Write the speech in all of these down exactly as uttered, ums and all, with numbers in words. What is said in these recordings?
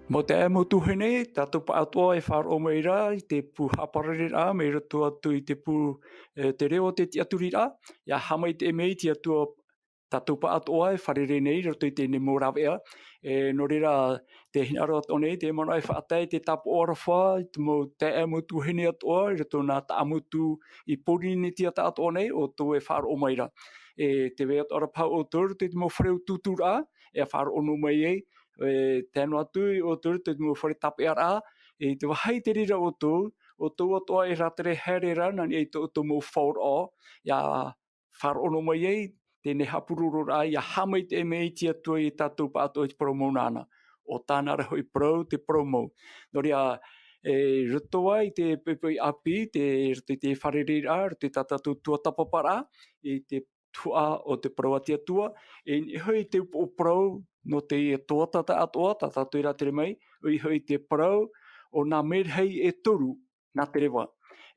Mau taeaʻe, mau tuahine, tātou pāʻatoʻa e faʻaroʻo mai ra i te pū haʻaparareraʻa mai roto atu i te pū, e, te reo o te tiʻaturiraʻa, ʻia haʻamaitaʻi mai te Atua tātou pāʻatoʻa e fārerei nei i roto i teie mau rāveʻa. E, nō reira, tē hinaʻaro atoʻa nei, te manaʻo e faʻatae te tāpaʻo aroha i te mau taeaʻe, mau tuahine atoʻa, i roto nā Taʻamotu i Pōrīnetia atoʻa nei, ʻoutou e faʻaroʻo mai ra. E, tē vai atoʻa ra paha ʻoutou i roto i te mau fare utuuturaʻa, e faʻaroʻo noa mai ai, e, tae noa atu ʻoutou i roto i te mau fare tāpeʻaraʻa, e, i te vāhi i te reira ʻoutou, ʻoutou atoʻa e rātere haere ra, nā niʻa i tō ʻoutou mau faʻaroʻo, ʻia faʻaroʻo noa mai ai, teie nei haʻapurororaʻa, ʻia haʻamaitaʻi mai te Atua ia tātou pāʻatoʻa i te parau mau nāna. ʻO tāna ra hoʻi parau te parau mau. Nō reira, e, roto ā i te poʻipoʻi ʻāpī, te, roto i te fārereiraʻa, roto i tā tātou tuatāpaparaʻa, i te tuhaʻa o te parau a te Atua, e nehenehe te upoʻo parau nō te tuatāpapa atoʻa, tā tātou e rātere mai, ʻoia hoʻi te parau o nā merahi e toru, nā te reva.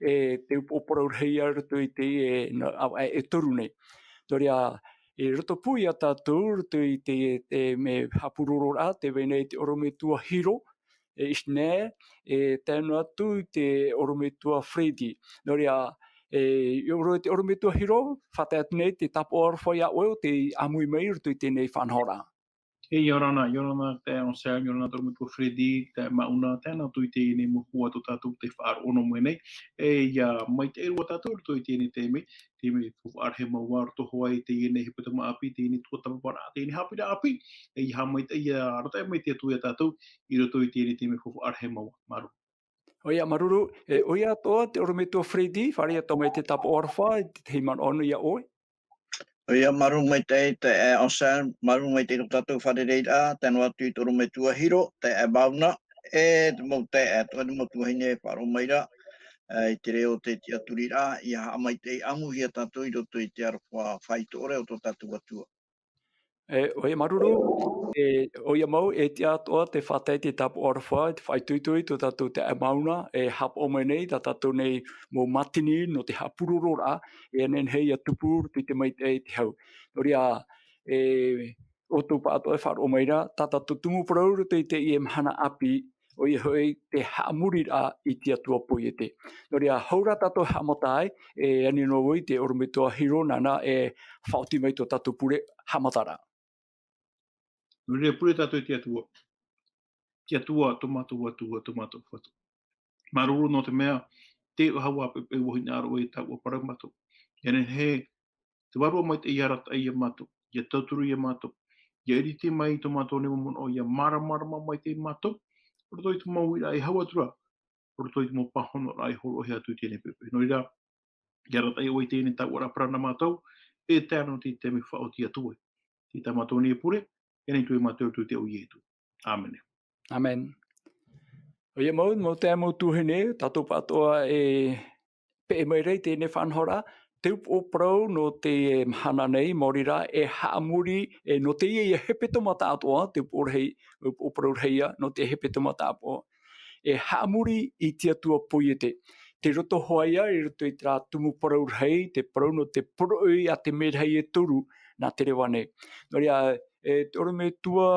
E, te upoʻo parau rahi ia i roto i te, e, nā, ʻāvaʻe e toru nei. Nō reira, i roto pū ia tātou, i roto i te, te mea haʻapurororaʻa, tē vai nei te ʻorometua Hiro, e, Isnē, e, tae noa atu i te ʻorometua Freddy. Nō reira, e, i ʻō ra te ʻorometua Hiro, faʻatae atu nei te tāpaʻo aroha ia ʻoe ʻo tē ʻāmui mai i roto i teie nei faʻanahoraʻa. E, ʻia ora na, ʻia ora na, te Anselme, ʻia ora na, te ʻorometua Freddy, te Mauna, tae noa atu i teie nei mau hoa tō tātou tē faʻaroʻo noa mai nei. E, ʻia maitaʻi roa tātou i roto i teie nei taime, teie nei faufaʻa rahi mau ā, roto hoʻi i teie nei hepetoma ʻāpī, teie nei tuatāpaparaʻa, teie nei haʻapiʻiraʻa ʻāpī, e, ʻia haʻamaitaʻi, ʻia arataʻi mai te Atua ia tātou, i roto i teie nei taime faufaʻa rahi mau ā, māuruuru. ʻOia, māuruuru, e, ʻoia atoʻa te ʻorometua Freddy, fāriʻi atoʻa mai te tāpaʻo aroha, i te tahi manaʻo nō ia ʻoe. ʻOia, māuruuru maitaʻi te, e, Anselme, māuruuru maitaʻi tō tātou fārereiraʻa, tae noa atu i te ʻorometua Hiro, te, e, Mauna, e, te mau taeaʻe, e, te mau tuahine e faʻaroʻo mai ra, e, i te reo o te tiʻaturiraʻa, ʻia haʻamaitaʻi ʻāmuhia tātou i roto i te aroha faʻaitoito o tō tātou Atua. E, ʻoia, māuruuru, e, ʻoia mau, e tiʻa atoʻa te faʻatae te tāpaʻo aroha, te faʻaitoito i tō tātou taeaʻe Mauna, e haʻapaʻo mai nei, tā tātou nei mau mātini nō te haʻapurororaʻa, e nehenehe ʻia tupu i te maitaʻi i te hau. Nō reira, e, ʻoutou pāʻatoʻa e faʻaroʻo mai ra, tā tātou tumu parau i roto i teie mahana ʻāpī, ʻoia hoʻi te haʻamoriraʻa i te Atua poiete. Nō reira, hou rā tātou e haʻamata ai, e ani noa vau i te ʻorometua Hiro nāna e faʻaoti mai tō tātou pure haʻamataraʻa. Nō reira, pure tātou i te Atua. Te Atua, tō mātou Atua, tō mātou Fatu. Māuruuru nō te mea, te ʻoaʻoa e, e hinaʻaro ʻoe i taua parau mātou. ʻIa nehenehe, te Vārua Maitaʻi ʻia arataʻi ia mātou, ʻia tauturu ia mātou, ʻia ʻiriti mai i tō mātou nei mau manaʻo, ʻia māramarama maitaʻi mātou, roto i te mau uiraʻa e hau atu ra, roto i te mau pāhonoraʻa e hōroʻahia atu i teie nei poʻipoʻi. Nō reira, ʻia arataʻi ʻoe i teie nei taua parau nā mātou, e tae noa atu i te mea faʻaoti atu ai. Tei tā mātou nei pure, e nei atu e mātou i te iʻoa o Ietu. ʻĀmene. ʻĀmene. ʻOia mau, mau taeaʻe, mau tuahine, tātou pāʻatoʻa e peʻe mai ra i teie nei faʻanahoraʻa, te upoʻo parau nō te mahana nei, maori rā, e haʻamori, e nō teie hepetoma tāʻatoʻa, te upoʻo rahi, upoʻo parau rahi ia, nō te hepetoma tāʻatoʻa. E haʻamori i te Atua poiete. Tei roto hoʻi ia, i roto i terā tumu parau rahi, te parau nō te poroʻi a te merahi e toru, nā te reva nei. Nō reira, e, te ʻorometua,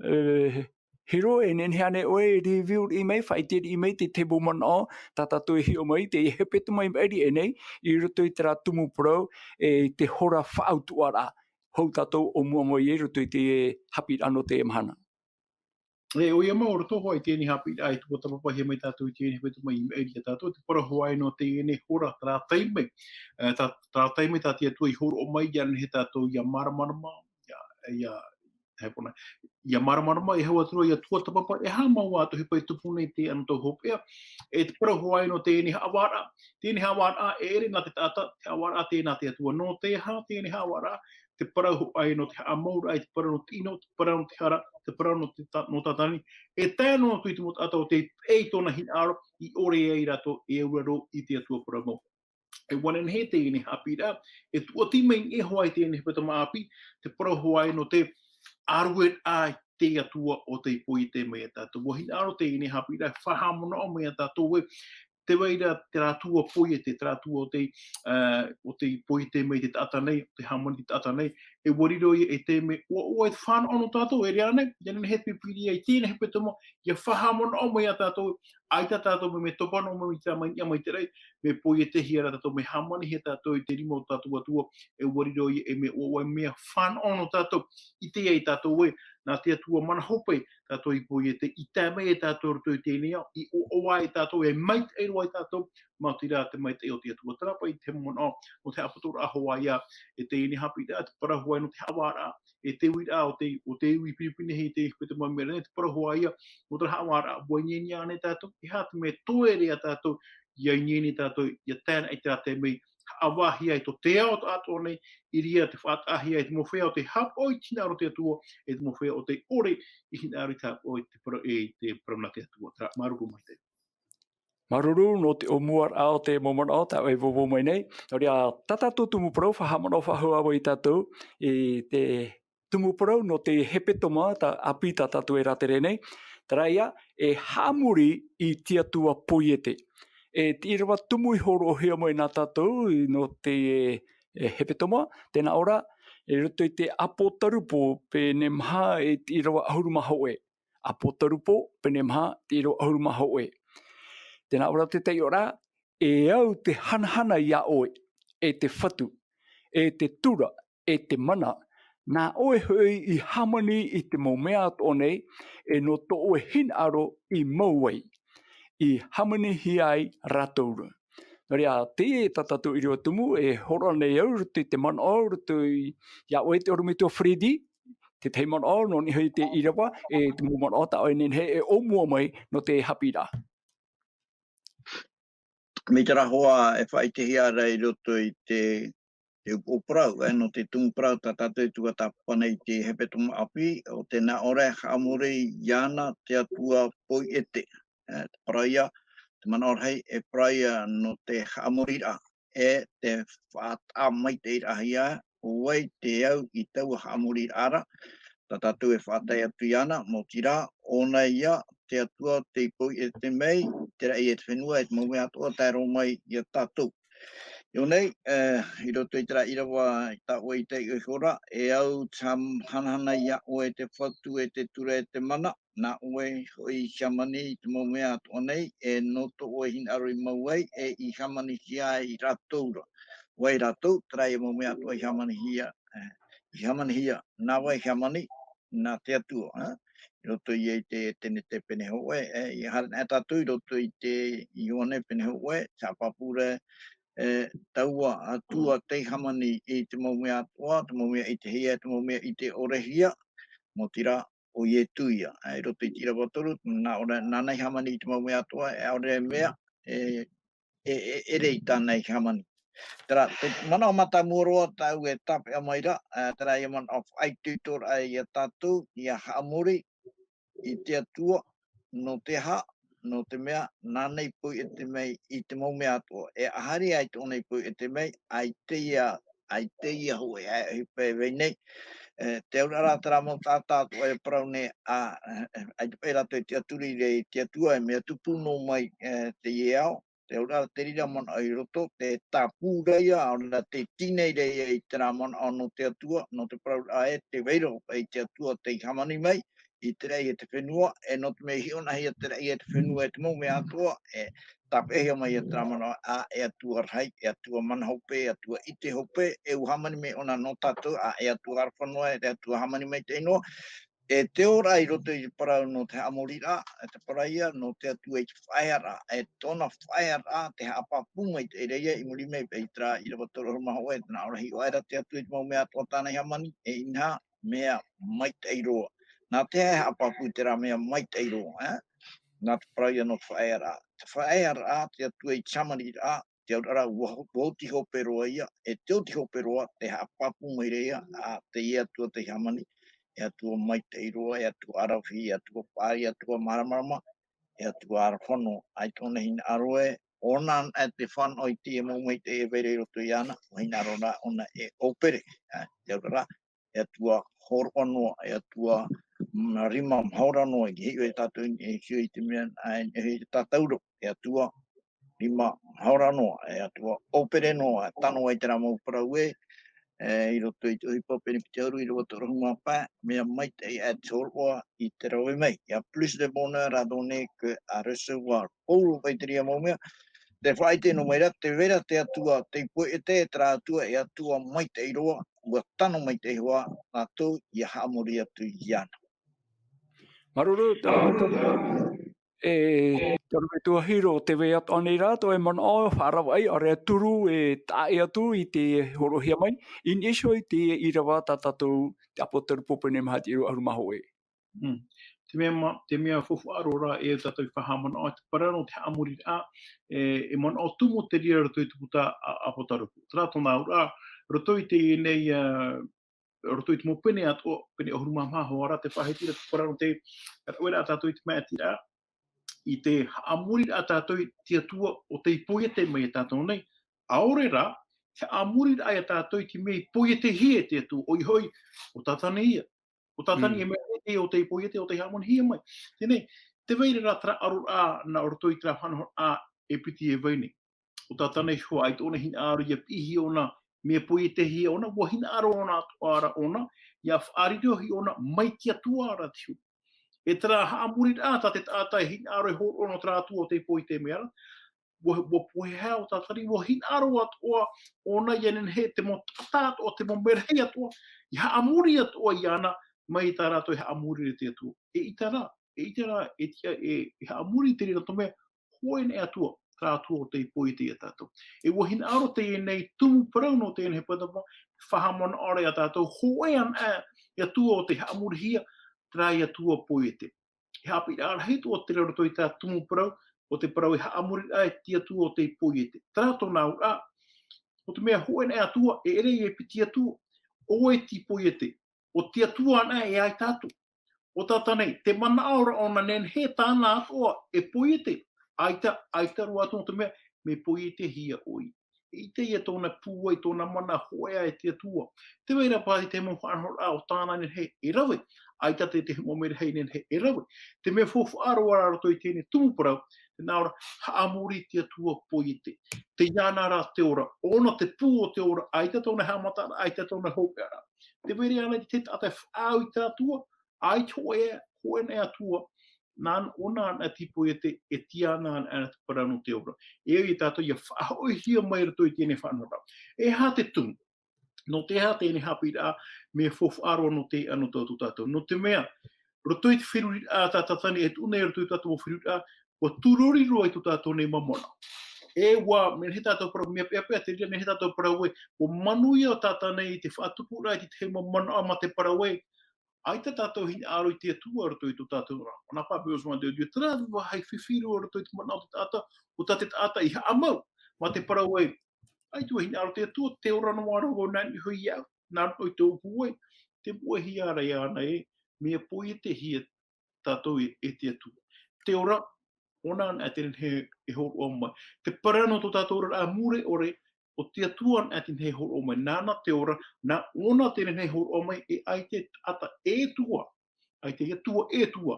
e, Hiro, e nehenehe ānei ʻoe e review riʻi mai, faʻaʻite riʻi mai te tahi mau manaʻo, tā tātou e hiʻo mai, te hepetoma i maʻiri aʻe nei, i roto i terā tumu parau, e, te hora faʻautuʻaraʻa. Hou tātou ʻōmua mai ai i roto i te haʻapiʻiraʻa nō teie mahana. E, ʻoia mau, roto hoʻi i teie nei haʻapiʻiraʻa, e tuatāpapahia mai tātou i teie nei hepetoma i maʻiri ia tātou, te parau hoʻi nō teie nei hora, terā taime, e, tā, terā taime tā te Atua i hōroʻa mai, ʻia nehenehe tātou ʻia māramarama, ʻia, ʻia, e pona, ʻia māramarama, e hau atu ra, ʻia tuatāpapa, e aha mau ā tō ʻohipa e tupu nei i teie nei tau hopeʻa, e te parau hoʻi nō teie nei haʻavāraʻa, teie nei haʻavāraʻa, e ʻere nā te taʻata, te haʻavāraʻa tē nā te Atua, nō te aha teie nei haʻavāraʻa, te parau hoʻi nō te haʻamouraʻa, te parau nō te ʻino, te parau nō te hara, te parau nō te ta-, nō Tātani, e tae noa atu i te mau taʻata o tē peʻe i tōna hinaʻaro, i ʻore ai rātou e auraro i te Atua parau mau. E ʻua nehenehe teie nei haʻapiʻiraʻa, e tuʻati mai nei hoʻi i teie nei hepetoma ʻāpī, te parau hoʻi nō te ʻārueraʻa i te Atua o tei poiete mai ia tātou. ʻUa hinaʻaro teie nei haʻapiʻiraʻa, e faʻahaʻamanaʻo mai ia tātou ē, Te vai ra te rātou poiete, te rātou o te, ā, o te poiete mai te taʻata nei, o te hāmani te taʻata nei, e ʻua riro ia e te mea ʻoaʻoa e te fānaʻo nō tātou, e rā nei, ia nehenehe te pīpīria i tēnei hepetoma, ia faʻahaʻamanaʻo mai ia tātou, ʻaita tātou mea, mea topa noa mai i te mea, ia mai te raʻi, mea poietehia rā tātou, mea hāmanihia tātou i te rima o tātou Atua, e ʻua riro ia e mea ʻoaʻoa, e mea fānaʻo nō tātou, ʻite ai tātou ē, nā te Atua mana hope, tātou i poiete, i tae mai e tātou roto i teie nei ao, i ʻoaʻoa e tātou, e maitaʻi roa e tātou, maoti rā te maitaʻi o te Atua. Terā paʻi te manaʻo, nō te haʻapatoraʻa hoʻi ïa, e teie nei haʻapiʻiraʻa, te parau hoʻi nō te haʻavāraʻa, e te uiraʻa o te, o te ui pinepine i te hepetoma mea nei, te parau hoʻi ïa, nō te haʻavāraʻa, ʻua ineine ānei tātou, e aha te mea tō ʻere ia tātou, ʻia ineine tātou, ʻia tae noa i terā taime, haʻavāhia ai tō te ao atoʻa nei, i reira te faʻataʻahia, e te mau feiā o te haʻapaʻo i te hinaʻaro o te Atua, e te mau feiā o te ʻore i hinaʻaro i te haʻapaʻo i te parau, e te parau nā te Atua. Terā, māuruuru maitaʻi. Māuruuru nō te ʻōmuaraʻa o te mau manaʻo tā ʻoe e vauvau mai nei. Nō reira, tā tātou tumu parau, faʻahaʻamanaʻo faʻahou ā vau ia tātou, i te tumu parau nō te hepetoma, tā ʻāpī tā tātou e rātere nei. Terā ïa, e haʻamori i te Atua poiete. E te ʻīrava tumu i hōroʻahia mai nā tātou, i nō te, e, hepetoma, tē nā ʻō ra, i roto i te Apotarupo, pene maha, e te ʻīrava ʻahuru mā hōʻē. Apotarupo, pene maha, te ʻīrava ʻahuru mā hōʻē. Tē nā ʻō ra te taiʻoraʻa, e au te hanahana ia ʻoe, e te Fatu, e te tura, e te mana, nā ʻoe hoʻi i hāmani i te mau mea atoʻa nei, e nō tō ʻoe hinaʻaro i mau ai, i hāmanihia ai rātou ra. Nō reira, teie tā tātou ʻīrava tumu, e hōroʻa nei au i roto i te manaʻo, i roto i, ia ʻoe te ʻorometua Freddy, te tahi manaʻo, nō niʻa i te ʻīrava, e te mau manaʻo tā ʻoe e nehenehe e ʻōmua mai nō te haʻapiʻiraʻa. Mai terā hoʻi e faʻaʻitehia ra i roto i te, te upoʻo parau, e, nō te tumu parau, tā tātou e tuatāpapa nei i te hepetoma ʻāpī, ʻo tē nā ʻō ra, haʻamori iāna te Atua poiete. E, te parau ïa, te manaʻo rahi, e parau ïa nō te haʻamoriraʻa, e te faʻataʻa maitaʻiraʻahia, ʻo vai te au i taua haʻamoriraʻa ra, tā tātou e faʻatae atu iāna, maoti rā, ʻōna ïa, te Atua, tei poiete mai, te raʻi e te fenua, e te mau mea atoʻa, tae roa mai ia tātou. Iō nei, e, i roto i terā ʻīrava, tā ʻoe i taiʻo iho ra, e au te ham-, hanahana ia ʻoe te Fatu, e te tura, e te mana, nā ʻoe hoʻi i hāmani i te mau mea atoʻa nei, e nō tō ʻoe hinaʻaro i mau ai, e i hāmanihia ai rātou ra. Vai rātou, terā ia mau mea atoʻa i hāmanihia, e, i hāmanihia, nā vai hāmani, nā te Atua, e? I roto ia i te Tenete pene hōʻē, e, ia haere anaʻe tātou i roto i te Ioane pene hōʻē, te haʻapāpū ra, e, taua Atua tei hāmani i te mau mea atoʻa, te mau mea ʻitehia, te mau mea ʻite ʻorehia, maoti rā, ʻo Ietu ïa. E, i roto i te ʻīrava toru, nā ʻō ra, nāna i hāmani i te mau mea atoʻa, e ʻaore mea, e, e, e, ʻere i tāna i hāmani. Terā, te manaʻo mātāmua roa tāʻu e tāpeʻa mai ra, e, terā ia manaʻo faʻaitoitoraʻa ia tātou, ia haʻamori i te Atua, nō te aha, nō te mea, nāna i poiete mai i te mau mea atoʻa. E ʻaita ā tōna i poiete mai, ʻaita ïa, ʻaita ïa hōʻē, ʻaita e vai nei. E, te auraʻa terā mau taʻata atoʻa e parau nei, ā, e, e, ʻaita paʻi rātou e tiʻaturi ra i te Atua, e mea tupu noa mai, e, teie ao, te auraʻa te reira manaʻo i roto, te tāpū ra ïa, ʻaore rā te tīnai ra ïa i terā manaʻo nō te Atua, nō te parauraʻa ē, tē vai ra paʻi te Atua tei hāmani mai, i te raʻi e te fenua, e nō te mea i hiʻo-anaʻe-hia te raʻi e te fenua e te mau mea atoʻa, e tāpeʻahia mai ia terā manaʻo, ā, e Atua rahi, e Atua mana hope, e Atua ʻite hope, e ʻua hāmani mai ʻōna nō tātou, ā, e Atua aroha noa, e Atua hāmani maitaʻi noa, e te auraʻa i roto i te parau nō te haʻamoriraʻa, e te parau ïa nō te Atua i te faʻaearaʻa, e tōna faʻaearaʻa, te haʻapāpū maitaʻi ra ïa i muri mai i terā ʻīrava toru ʻahuru mā hōʻē, tē nā ʻō ra, hiʻo aʻe ra te Atua i te mau mea atoʻa tāna i hāmani, e inaha, mea maitaʻi roa. Nā te aha e haʻapāpū terā mea maitaʻi roa, e? Nā te parau ïa nō te faʻaearaʻa. Te faʻaearaʻa, te Atua i te hāmaniraʻa, te auraʻa ra, ʻua ho-, ʻua oti hope roa ïa, e te oti hope roa, te haʻapāpū mai ra ïa, ā, teie Atua tei hāmani, e Atua maitaʻi roa, e Atua ʻaravihi, e Atua paʻari, e Atua māramarama, e Atua aroha noa, ʻaita ʻōna i hinaʻaro ē, ʻōna anaʻe te fānaʻo i teie mau maitaʻi e vai ra i roto iāna, ʻua hinaʻaro rā ʻōna e ʻōpere, ā, te auraʻa ra, e Atua hōroʻa noa, e Atua, mm, rima mahaora noa, i hiʻo ia tātou, e hiʻo i te mea, ā, e hiʻo i te tātauro, e Atua, rima hora noa, e Atua ʻōpere noa, e tano ai terā mau parau ē, e, i roto i te ʻohipa pene piti ʻahuru ʻīrava toʻoraʻa mā pae, mea maitaʻi ʻā te hōroʻa i te rave mai. Il y a plus de bonheur à donner que à recevoir. Paulo faʻaʻite i terā mau mea, tē faʻaʻite noa mai ra, tē vai ra te Atua, tei poiete, terā Atua, e Atua maitaʻi roa, ʻua tano maitaʻi hoʻi tātou ʻia haʻamori atu iāna. Māuruuru, te ʻorometua. E, te ʻorometua Hiro, tē vai atoʻa nei rā tō ʻoe manaʻo, faʻaravaʻi, ʻaore rā turu, e taʻa atu i te hōroʻahia mai, i niʻa iho i te ʻīrava tā tātou te ʻApotarupo pene maha piti ʻahuru mā hōʻē. Mm. Te mea ma-, te mea faufaʻa roa rā e tātou i faʻahaʻamanaʻo, te parau nō te haʻamoriraʻa, e, e manaʻo tumu te reira roto i te puta a, ʻApotarupo. Terā tōna auraʻa, roto i teie nei, ā, roto i te mau pene atoʻa, pene ʻahuru mā maha hoʻi rā, tē faʻaʻite ra te parau nō te, ʻaore rā tātou i te maitaʻiraʻa, i te haʻamoriraʻa tātou i te Atua ʻo tei poiete mai ia tātou nei, ʻaore rā, te haʻamoriraʻa ia tātou i te mea i poietehia e te Atua, ʻoia hoʻi, ʻo Tātane ia. ʻO Tātane Mm. e mea e te, ʻo tei poiete, ʻo tei haʻamorihia mai. Teie nei, tē vai ra terā ʻaroraʻa nā roto i terā faʻanahoraʻa e piti e vai nei. ʻO Tātane iho, ʻaita ʻōna hinaʻaro ʻia piʻihia ʻōna mea poietehia ʻōna, ʻua hinaʻaro ʻōna atoʻa ra ʻōna, ʻia faʻarirohia ʻōna mai te Atua ra te huru. E terā haʻamoriraʻa tā te taʻata e hinaʻaro e hōroʻa nō terā Atua ʻo tei poiete mai ra, ʻua, ʻua pohe ʻo Tātane, ʻua hinaʻaro atoʻa ʻōna ʻia nehenehe te mau taʻata atoʻa, te mau merahi atoʻa, ʻia haʻamori atoʻa iāna mai tā rātou e haʻamori ra i te Atua. E ʻaita rā, e ʻaita rā, e tiʻa, e, e haʻamori i te reira nō te mea, hōʻē anaʻe Atua, terā Atua ʻo tei poiete ia tātou. E ʻua hinaʻaro teie nei tumu parau nō teie nei puta, faʻahaʻamanaʻo ra ia tātou, hōʻē anaʻe Atua ʻo tei haʻamorihia, terā Atua poiete. E haʻapiʻiraʻa rahi atoʻa te reira roto i terā tumu parau, ʻo te parau e haʻamoriraʻa e te Atua ʻo tei poiete. Terā tōna auraʻa, ʻo te mea hōʻē anaʻe Atua, e ʻere e piti Atua, ʻo ʻoe tei poiete. ʻO te Atua anaʻe e ʻaita atu. ʻO Tātane, te manaʻo ra ʻōna nehenehe tāna atoʻa e poiete. ʻAita, ʻaita roa atu nō te mea, mea poietehia ʻoia. E ʻaita ia tōna pūai, tōna mana hōʻē ā e te Atua. Tē vai ra paʻi te mau faʻanahoraʻa ʻo tāna nehenehe e rave. ʻAita te, te mau merahi nehenehe e rave. Te mea faufaʻa roa rā roto i teie nei tumu parau, tē nā ʻō ra, haʻamori i te Atua poiete. Tei iāna ra te ora, ʻōna te pū o te ora, ʻaita tōna haʻamataraʻa, ʻaita tōna hopeʻaraʻa. Tē vai ra ānei te taʻata e faʻaau i te Atua, ʻaita hōʻē, hōʻē anaʻe Atua, nā, ʻōna anaʻe tei poiete, e tiʻa anaʻe te parau nō te ora. E au ia tātou ʻia faʻahoʻihia mai roto i teie nei faʻanahoraʻa. E aha te tumu? Nō te aha teie nei haʻapiʻiraʻa, mea faufaʻa roa nō te, nō tō, tō tātou. Nō te mea, roto i te feruriraʻa tā Tātane e tuʻu nei roto i tō tātou feruriraʻa, ʻua tūrori roa i tō tātou nei mau manaʻo. E ʻua, mea nehenehe tātou parau, mea peʻapeʻa te reira, nehenehe tātou parau ē, ʻua manuia ʻo Tātane i te faʻatupuraʻa i te tahi mau manaʻo mā te parau ē, ʻaita tātou hinaʻaro i te Atua roto i tō tātou ra. ʻO nā pāpū o Sōma Deo Deo, terā vāhi fifi roa roto i te manaʻo o te taʻata, ʻo tā te taʻata i haʻamau, mā te parau ē, ʻaita vau e hinaʻaro i te Atua, tē ora noa ra vau nā niʻa iho iāʻu, nā roto i tōʻu pūai, tē poʻihia ra iāna ē, mea poietehia tātou e, e te Atua. Tē ora, ʻōna anaʻe tē nehenehe e hōroʻa mai. Te parau nō tō tātou oraraʻa mure ʻore, ʻo te Atua anaʻe tē nehenehe e hōroʻa mai. Nāna tē ora, nā ʻōna tē nehenehe e hōroʻa mai, e ʻaita e taʻata e tua, ʻaita e Atua e tua,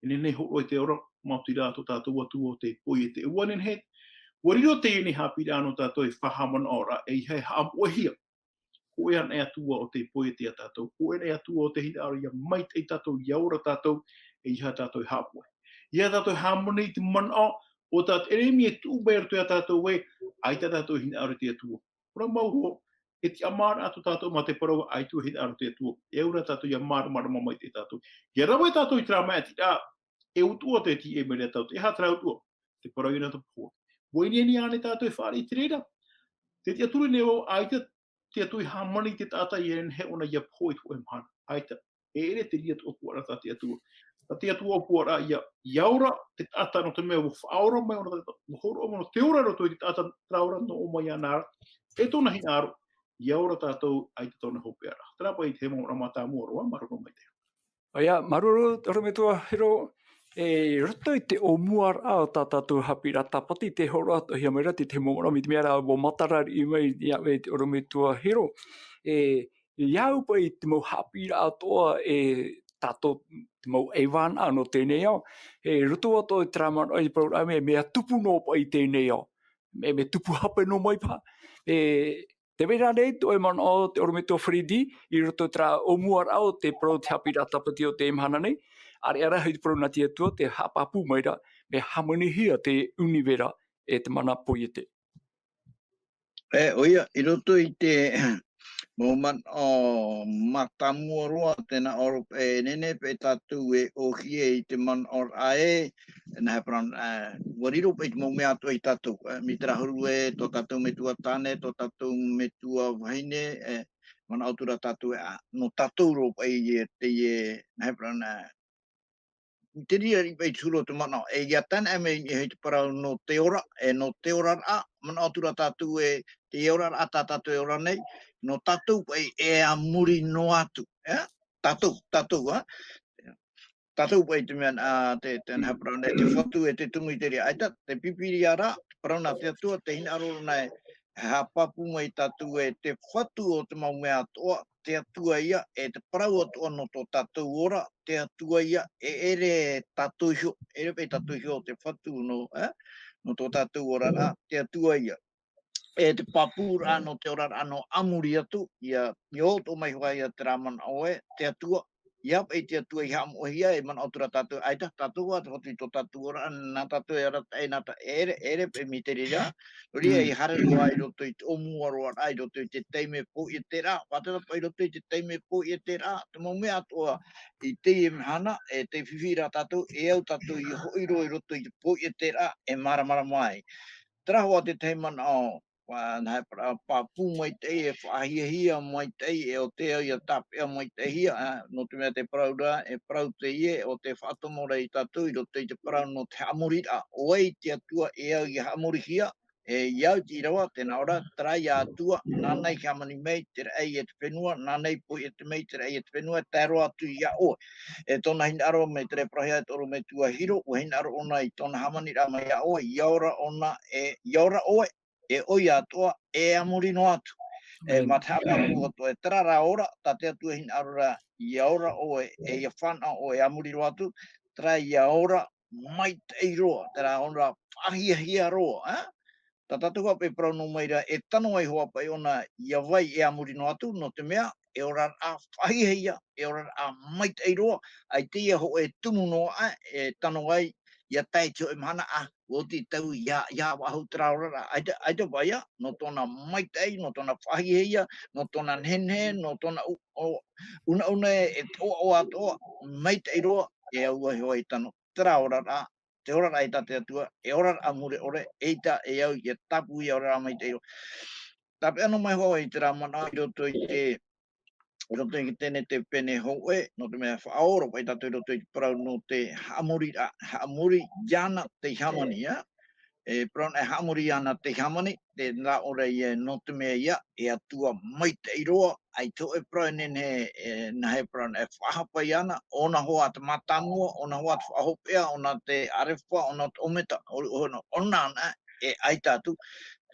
e nehenehe e hōroʻa i te ora, maoti rā tō tātou Atua ʻo tei poiete. ʻUa nehenehe, ʻua riro teie nei haʻapiʻiraʻa nō tātou e faʻahaʻamanaʻo ra, ʻeiaha e haʻamoʻehia. Hōʻē anaʻe Atua ʻo tei poiete ia tātou, hōʻē anaʻe Atua ʻo tei hinaʻaro ʻia maitaʻi tātou, ʻia ora tātou, ʻeiaha tātou e haʻamoʻe. ʻEiaha tātou e hāmani i te manaʻo, ʻo tā te ʻeremia e tuʻu mai roto ia tātou ē, ʻaita tātou e hinaʻaro i te Atua. Parau mau roa, e tiʻamāraʻa tō tātou mā te parau ē ʻaita e hinaʻaro i te Atua. E au ra tātou ʻia māramarama maitaʻi tātou. ʻIa rave tātou i terā maitaʻiraʻa, e utuʻa te tiʻa mai ra tātou, e aha terā utuʻa? Te parau i nā te Atua. ʻUa ʻiniʻini ānei tātou e fāriʻi i te reira? Tē tiʻaturi nei vau, ʻaita te Atua i hāmani i te taʻata ʻia nehenehe ʻōna ʻia pohe i te hōʻē mahana. ʻAita, e ʻere te reira atoʻa puaraʻa tā te Atua. Tā te Atua puaraʻa ʻia, ʻia ora te taʻata nō te mea ʻua faʻaora mai ʻōna, ʻua hōroʻa mai ʻōna te ora roto i te taʻata, terā ora nō ʻō mai iāna ra. E tōna hinaʻaro, ʻia ora tātou, ʻaita tōna hopeʻaraʻa. Terā paʻi te mau ʻōrama mātāmua roa, māuruuru maitaʻi. ʻOia, māuruuru, te ʻorometua Hiro, e, roto i te ʻōmuaraʻa o tā tātou haʻapiʻiraʻa tāpati, tē hōroʻahia mai ra te, te mau ʻōrama i te mea ra, ʻua matara riʻi mai ia ʻoe te ʻorometua Hiro. E, ʻia au paʻi te mau haʻapiʻiraʻa atoʻa, e, tātou, te mau ʻaivānaʻa nō teie nei ao. E, roto atoʻa i terā manaʻo i te parauraʻa mea, mea tupu noa paʻi i teie nei ao. me, me tupu hape noa mai paha. E, tē vai ra nei tō ʻoe manaʻo, te ʻorometua Freddy, i roto i terā ʻōmuaraʻa o te parau te haʻapiʻiraʻa tāpati o teie mahana nei, ʻāreʻa rā hoʻi te parau nā te Atua, tē haʻapāpū mai ra, mea hāmanihia te ʻunivera e te mana poiete. E, ʻoia, i roto i te mau manaʻo mātāmua roa, tē nā ʻō ra paʻi e nehenehe paʻi tātou e ʻōhie i te manaʻoraʻa ē, nā hea parau, e, ʻua riro paʻi te mau mea atoʻa ia tātou, e, mai terā huru ē, tō tātou metua tāne, tō tātou metua vahine, e, manaʻo atu ra tātou ē, ā, nō tātou roa paʻi e teie, nā hea parau, e, i te reira paʻi te huru o te manaʻo, e ʻia tae aʻe mai i niʻa i te parau nō te ora, e nō te oraraʻa, manaʻo atu ra tātou ē, teie oraraʻa tā tātou e ora nei, nō tātou paʻi e a muri noa atu, e? Tātou, tātou, ā? Tātou paʻi te mea, ā, te, te, nā hea parau nei, te Fatu e te Tumu i te reira. ʻAita, te Pīpīria rā, te parau nā te Atua, tē hinaʻaro ra na ē, e haʻapāpū mai tātou ē, te Fatu o te mau mea atoʻa, te Atua ïa, e te parau atoʻa nō tō tātou ora, te Atua ïa, e ʻere tātou iho, ʻere paʻi tātou iho te Fatu nō, e? Nō tō tātou oraraʻa, te Atua ïa. E te pāpūraʻa nō te oraraʻa nō a muri atu, ʻia, ʻia ʻō atoʻa mai hoʻi ïa terā manaʻo ē, te Atua, ʻia paʻi te Atua i haʻamoʻehia, e manaʻo atu ra tātou, ʻaita, tātou ā te Fatu i tō tātou ora, nā tātou e arataʻi, nā tā, ʻere, ʻere paʻi mai te reira, nō reira Mm. i haere roa i roto i te ʻōmuaraʻa, i roto i te taime poieteraʻa, ʻua tae paʻi i roto i te taime poieteraʻa, te mau mea atoʻa i teie mahana, e tē fifi ra tātou, e au tātou i hoʻi roa i roto i te poieteraʻa, e māramarama ai. Terā hoʻi te tahi manaʻo, ʻua, nā hea parau, pāpū maitaʻi, e faʻahiahia maitaʻi, e ʻo tē au ʻia tāpeʻa maitaʻihia, ā, nō te mea te parau ra, e parau teie, ʻo tē faʻatomo ra ia tātou i roto i te parau nō te haʻamoriraʻa. ʻO vai te Atua e au ʻia haʻamorihia, e, ʻia au te ʻīrava, tē nā ʻō ra, terā ïa Atua, nāna i hāmani mai te raʻi e te fenua, nāna i poiete mai te raʻi e te fenua, e tae roa atu iā ʻoe. E tōna hinaʻaro mai terā parauhia e te ʻorometua Hiro, ʻua hinaʻaro ʻōna i tōna hāmaniraʻa mai iā ʻoe, ʻia ora ʻōna, e, ʻia ora ʻoe, e ʻoia atoʻa, e a muri noa atu. E, Amen. Mā te haʻapāpū atoʻa, e terā rā ora, tā te Atua e hinaʻaro ra, ʻia ora ʻoe, e ʻia fānaʻo ʻoe, e a muri noa atu, terā ïa ora, maitaʻi roa, terā ora, faʻahiahia roa, ā? Tā tātou hoʻi paʻi e parau noa mai ra, e tano ai hoʻi paʻi ʻōna, ʻia vai e a muri noa atu, nō te mea, e oraraʻa faʻahiahia, e oraraʻa maitaʻi roa, ʻaita ïa hōʻē tumu noa, ā, e tano ai, ʻia tae i te hōʻē mahana, ā, ʻua oti tau ʻia, ʻia faʻahou terā oraraʻa, ʻaita, ʻaita paʻi ïa, nō tōna maitaʻi, nō tōna faʻahiahia, nō tōna nehenehe, nō tōna u-, o-, unauna e, e ʻoaʻoa atoʻa, maitaʻi roa, e au ai hoʻi e tano, terā oraraʻa, te oraraʻa i tā te Atua, e oraraʻa mure ʻore, eʻita e au ʻia tāpū ïa oraraʻa maitaʻi roa. Tāpeʻa noa mai hoʻi i terā manaʻo i roto i te, i roto i te Tenetefene hōʻē, nō te mea faʻaora paʻi tātou i roto i te parau nō te haʻamoriraʻa, haʻamori iāna tei hāmani, ā? E parau na e haʻamori iāna tei hāmani, tē nā ʻō ra ïa nō te mea ïa, e Atua maitaʻi roa, ʻaita hōʻē parau e nehenehe, e, nā hea parau na e faʻahapa iāna, ʻōna hoʻi te mātāmua, ʻōna hoʻi te faʻahopeʻa, ʻōna te ʻarefa, ʻōna te ʻōmeta, ʻo, ʻōna, ʻōna na, e ʻaita atu,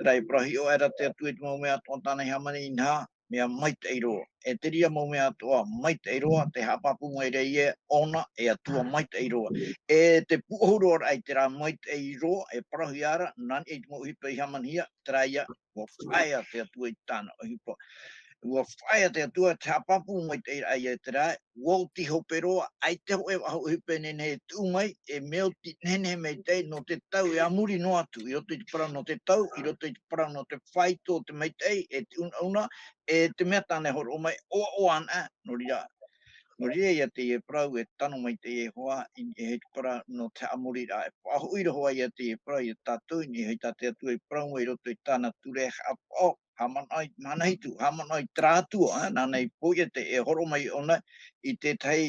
terā e parau hiʻo aʻera te Atua i te mau mea atoʻa tāna i hāmani, inaha, mea maitaʻi roa. E te reira mau mea atoʻa maitaʻi roa, tē haʻapāpū mai ra ïa ʻōna e Atua maitaʻi roa. E te pūʻohu roa ra i terā maitaʻi roa, e parauhia ra, nā niʻa i te mau ʻohipa i hāmanihia, terā ïa, ʻua faʻaea te Atua i tāna ʻohipa. ʻUa faʻaea te Atua, te haʻapāpū maitaʻi ra ïa terā, ʻua oti hope roa, ʻaita hōʻē faʻahoʻi ʻohipa e nehenehe e tuʻu mai, e mea oti nehenehe maitaʻi nō te tau e a muri noa atu, i roto i te parau nō te tau, i roto i te parau nō te faito o te maitaʻi, e te unauna, e te mea tāna e hōroʻa mai, ʻoaʻoa ana, nō reira, nō reira ïa teie parau e tano mai te Iehova, i niʻa i te parau nō te haʻamoriraʻa, e faʻahoʻi ra hoʻi ïa teie parau ia tātou, i niʻa i tā te Atua i parau mai i roto i tāna ture haʻapaʻo, haʻamanaʻo i, mahana hitu, haʻamanaʻo i terā Atua, ā, nāna i poiete, e hōroʻa mai ʻōna i te tahi,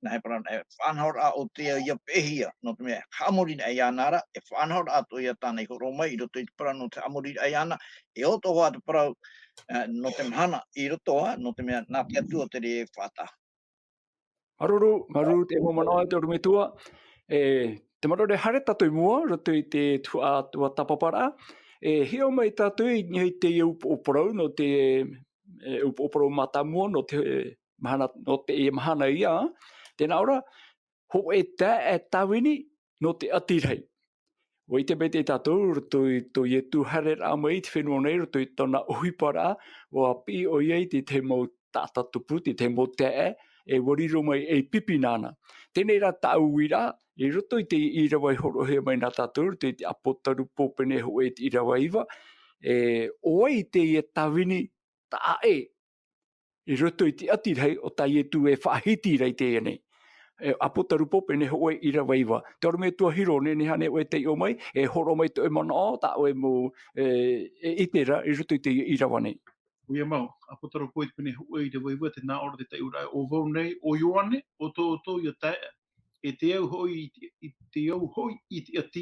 nā hea parau na, e faʻanahoraʻa ʻo tē au ʻia peʻehia, nō te mea, haʻamori na iāna ra, e faʻanahoraʻa atoʻa ïa tāna i hōroʻa mai, i roto i te parau nō te haʻamoriraʻa iāna, e ʻo tō hoa te parau, ā, nō te mahana i roto, ā, nō te mea, nā te Atua te reira e faʻataʻa. Māuruuru, māuruuru te mau manaʻo a te ʻorometua. E, tē manaʻo ra e haere tātou i mua, roto i te tuhaʻa atoʻa tāpaparaʻa. E, hiʻo mai tātou i niʻa i teie upoʻo parau, nō te, e, upoʻo parau mātāmua, nō te, e, mahana, nō teie mahana ïa. Tē nā ʻō ra, hōʻē taeaʻe tāvini, nō te ʻati rahi. ʻUa ʻite maitaʻi tātou, roto i tō Ietu haereraʻa mai i te fenua nei, roto i tōna ʻohiparaʻa, ʻua piʻi ʻoia i te tahi mau taʻata tupu, te tahi mau taeaʻe, e ʻua riro mai ei pipi nāna. Teie rā tāʻu uiraʻa, i roto i te ʻīrava i hōroʻahia mai nā tātou, roto i te ʻApotarupo pene hōʻē i te ʻīrava iva, e, ʻo vai teie tāvini taʻa ʻē, i roto i te ʻati rahi o tā Ietu e faʻahiti ra i teie nei. E, ʻApotarupo pene hōʻē ʻīrava iva. Te ʻorometua Hiro, nehenehe ānei ʻoe e taiʻo mai, e hōroʻa mai tō ʻoe manaʻo, tā ʻoe mau, e, e ʻite ra, i roto i te ʻīrava nei. ʻOia mau, ʻApotarupo i te pene hōʻē ʻīrava iva, te nā ʻō ra te taiʻoraʻa, ʻo vau nei, ʻo Ioane, ʻo tō ʻoutou ia taeaʻe. E te au hoʻi i te, i te au hoʻi i te ʻati,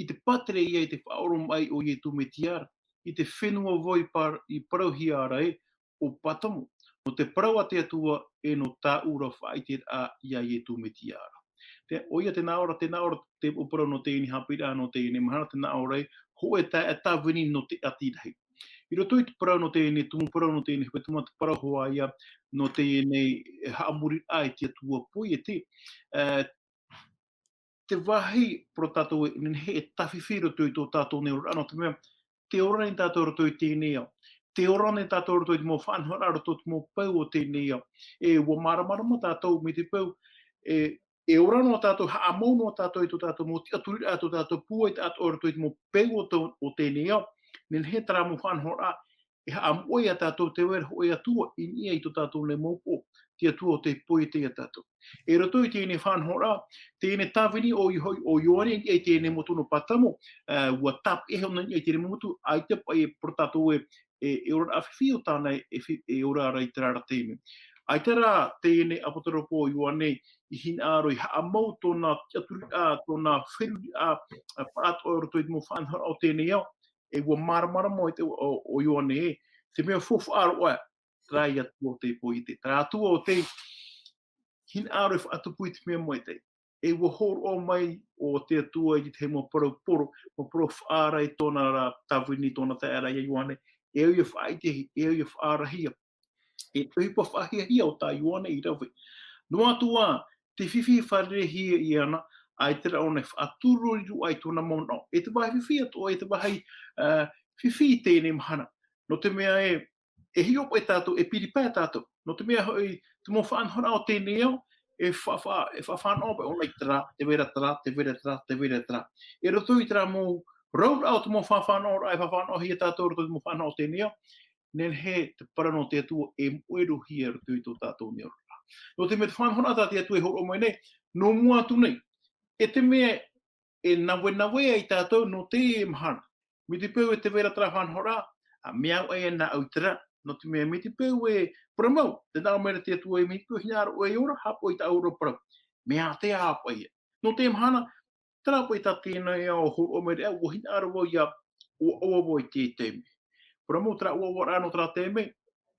i te pātireia i te faʻaoromaʻi o Ietu Metia ra, i te fenua vau i par-, i parauhia ra ē, ʻo Patamo, nō te parau a te Atua, e nō tāʻu ra faʻaʻiteraʻa iā Ietu Metia ra. Te, ʻoia te nā ʻō ra, te nā ʻō ra, te parau nō teie nei haʻapiʻiraʻa, nō teie nei mahana, te nā ʻō ra ē, hōʻē taeaʻe tāvini nō te ʻati rahi. I roto i te parau nō teie nei, tumu parau nō teie nei, hepetoma te parau hoʻi ïa, nō teie nei, e haʻamoriraʻa i te Atua poiete, e, te vāhi, parau tātou ē, nehenehe e tāfifi roto i tō tātou nei oraraʻa, nō te mea, tē ora nei tātou roto i teie nei ao. Tē ora nei tātou roto i te mau faʻanahoraʻa, roto i te mau peu o teie nei ao. E ʻua māramarama tātou mai te peu, e, e ora noa tātou, haʻamau noa tātou i tō tātou mau tiʻaturiraʻa, tō tātou pūai taʻatoʻa roto i te mau peu o tō, o teie nei ao. Nehenehe terā mau faʻanahoraʻa, e haʻamoʻe iā tātou tē vai ra hōʻē Atua i niʻa i tō tātou nei mau upoʻo, te Atua o tē poiete iā tātou. E roto i teie nei faʻanahoraʻa, teie nei tāvini ʻo Io-, ʻo Ioane i niʻa i teie nei motu nō Patamo, ā, ʻua tāpeʻahia ʻōna i niʻa i teie nei motu, ʻaita paʻi e parau tātou ē, e, e oraraʻa fifi ʻo tāna e fi-, e ora ra i terā ra taime. ʻAita rā teie nei ʻApotarupo ʻo Ioane i hinaʻaro i haʻamau tōna tiʻaturiraʻa, tōna feruriraʻa, ā, paʻatoʻa i roto i te mau faʻanahoraʻa o teie nei ao, e ʻua māramarama ʻo te, ʻo, ʻo Ioane ē, te mea faufaʻa roa, terā Atua o tē poiete, terā Atua o tē hinaʻaro e faʻatupu i te mea maitaʻi. E ʻua hōroʻa mai ʻo te Atua i te mau parau poro, mau parau faʻaara i tōna ra tāvini, tōna taeaʻe ra iā Ioane, e au ia faʻaʻitehia, e au ia faʻaarahia. E te ʻohipa faʻahiahia o tā Ioane i rave. Noa atu ā, tē fifi fārereihia iāna, ʻaita rā ʻōna e faʻaturori roa i tōna mau manaʻo. E te vāhi fifi atoʻa, e te vāhi, ā, fifi i teie nei mahana. Nō te mea ē, e hiʻo paʻi tātou, e piri paʻi tātou. Nō te mea hoʻi, te mau faʻanahoraʻa o teie nei ao, e fa-, fa-, e faʻafānaʻo paʻi ʻōna i terā, tē vai ra terā, tē vai ra terā, tē vai ra terā. I roto i terā mau rauraʻa o te mau faʻafānaʻoraʻa, e faʻafānaʻohia tātou i roto i te mau faʻanahoraʻa o teie nei ao, nehenehe te parau nō te Atua e moʻe roa hia i roto i tō tātou nei oraraʻa. Nō te mea te faʻanahoraʻa tā te Atua e hōroʻa mai nei, nō mua atu nei, e te mea e navenaveʻa ai tātou nō teie mahana. Mai te peu e tē vai ra terā faʻanahoraʻa, ā, mea au ʻae nāʻu i terā, nō te mea mai te peu e parau mau, tē nā ʻō mai ra te Atua ē mai te peu hinaʻaro ʻoe e ora, haʻapaʻo i tāʻu ra parau. Mea ātea haʻapaʻo ïa. Nō teie mahana, terā paʻi tā teie nei ao hōroʻa mai ra, ʻua hinaʻaro vau ʻia ʻoaʻoa vau i teie taime. Parau mau terā ʻoaʻoaraʻa nō terā taime,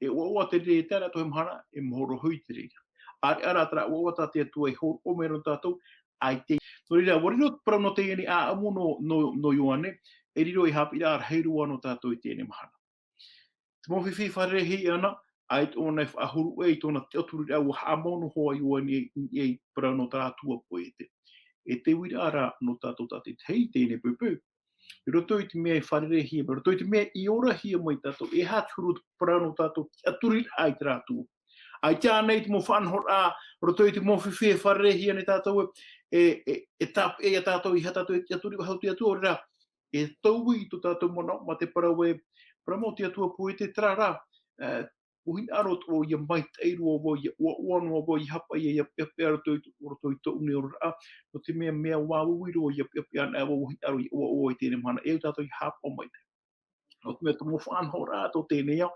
e ʻoaʻoa te reira i terā atoʻa mahana, e mahora hoʻi te reira. ʻĀreʻa rā terā ʻoaʻoa tā te Atua e hōroʻa mai ra nō tātou, ʻaita. Nō reira, ʻua riro te parau nō teie nei ʻāʻamu nō, nō, nō Ioane, e riro ei haʻapiʻiraʻa rahi roa nō tātou i teie nei mahana. Te mau fifi fārereihia iāna, ʻaita ʻōna e faʻahuru ʻē i tōna tiʻaturiraʻa, ʻua haʻamau noa hoʻi Ioane i, i, i parau nō terā Atua poiete. E te uiraʻa rā nō tātou tātaʻitahi i teie nei poʻipoʻi. I roto i te mea e fārereihia mai, i roto i te mea i orahia mai tātou, e aha te huru te parau nō tātou tiʻaturiraʻa i terā Atua. ʻAita ānei te mau faʻanahoraʻa, i roto i te mau fifi e fārereihia nei tātou, e, e, e tāpeʻa iā tātou, e aha tātou e tiʻaturi faʻahou i te Atua, ʻaore rā, e taui i tō tātou manaʻo, mā te parau ē, parau mau te Atua poiete terā rā, e, ʻua hinaʻaro atoʻa ʻia maitaʻi roa vau, ʻia ʻoaʻoa noa vau, ʻia haʻapaʻo ïa, ʻia peʻapeʻa i roto i tō, roto i tōʻu nei oraraʻa, nō te mea, mea vāuiui roa, ʻia peʻapeʻa anaʻe vau, ʻua hinaʻaro ʻia ʻoaʻoa i teie nei mahana, e au tātou ʻia haʻapaʻo maitaʻi. Nō te mea te mau faʻanahoraʻa tō teie nei ao,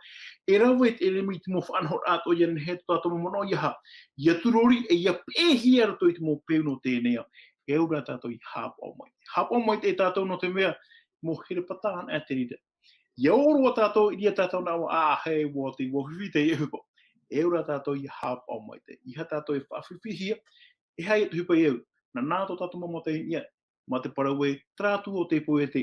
e rave te ʻeremi i te mau faʻanahoraʻa atoʻa ïa nehenehe tō tātou mau manaʻo ʻia ha-, ʻia turori, e ʻia peʻehia i roto i te mau peu nō teie nei ao. E au rā tātou ʻia haʻapaʻo maitaʻi. Haʻapaʻo maitaʻi tātou nō te mea, mau herepata anaʻe te reira. ʻIa ʻō roa tātou, i reira tātou nā ʻō, ā, hē, ʻua oti, ʻua fifi teie ʻohipa. E au rā tātou ʻia haʻapaʻo maitaʻi. ʻEiaha tātou e faʻafifihia, e aha te ʻohipa e au. Nā, nā tō tātou mau mata i niʻa, mā te parau ē, terā Atua o tē poiete.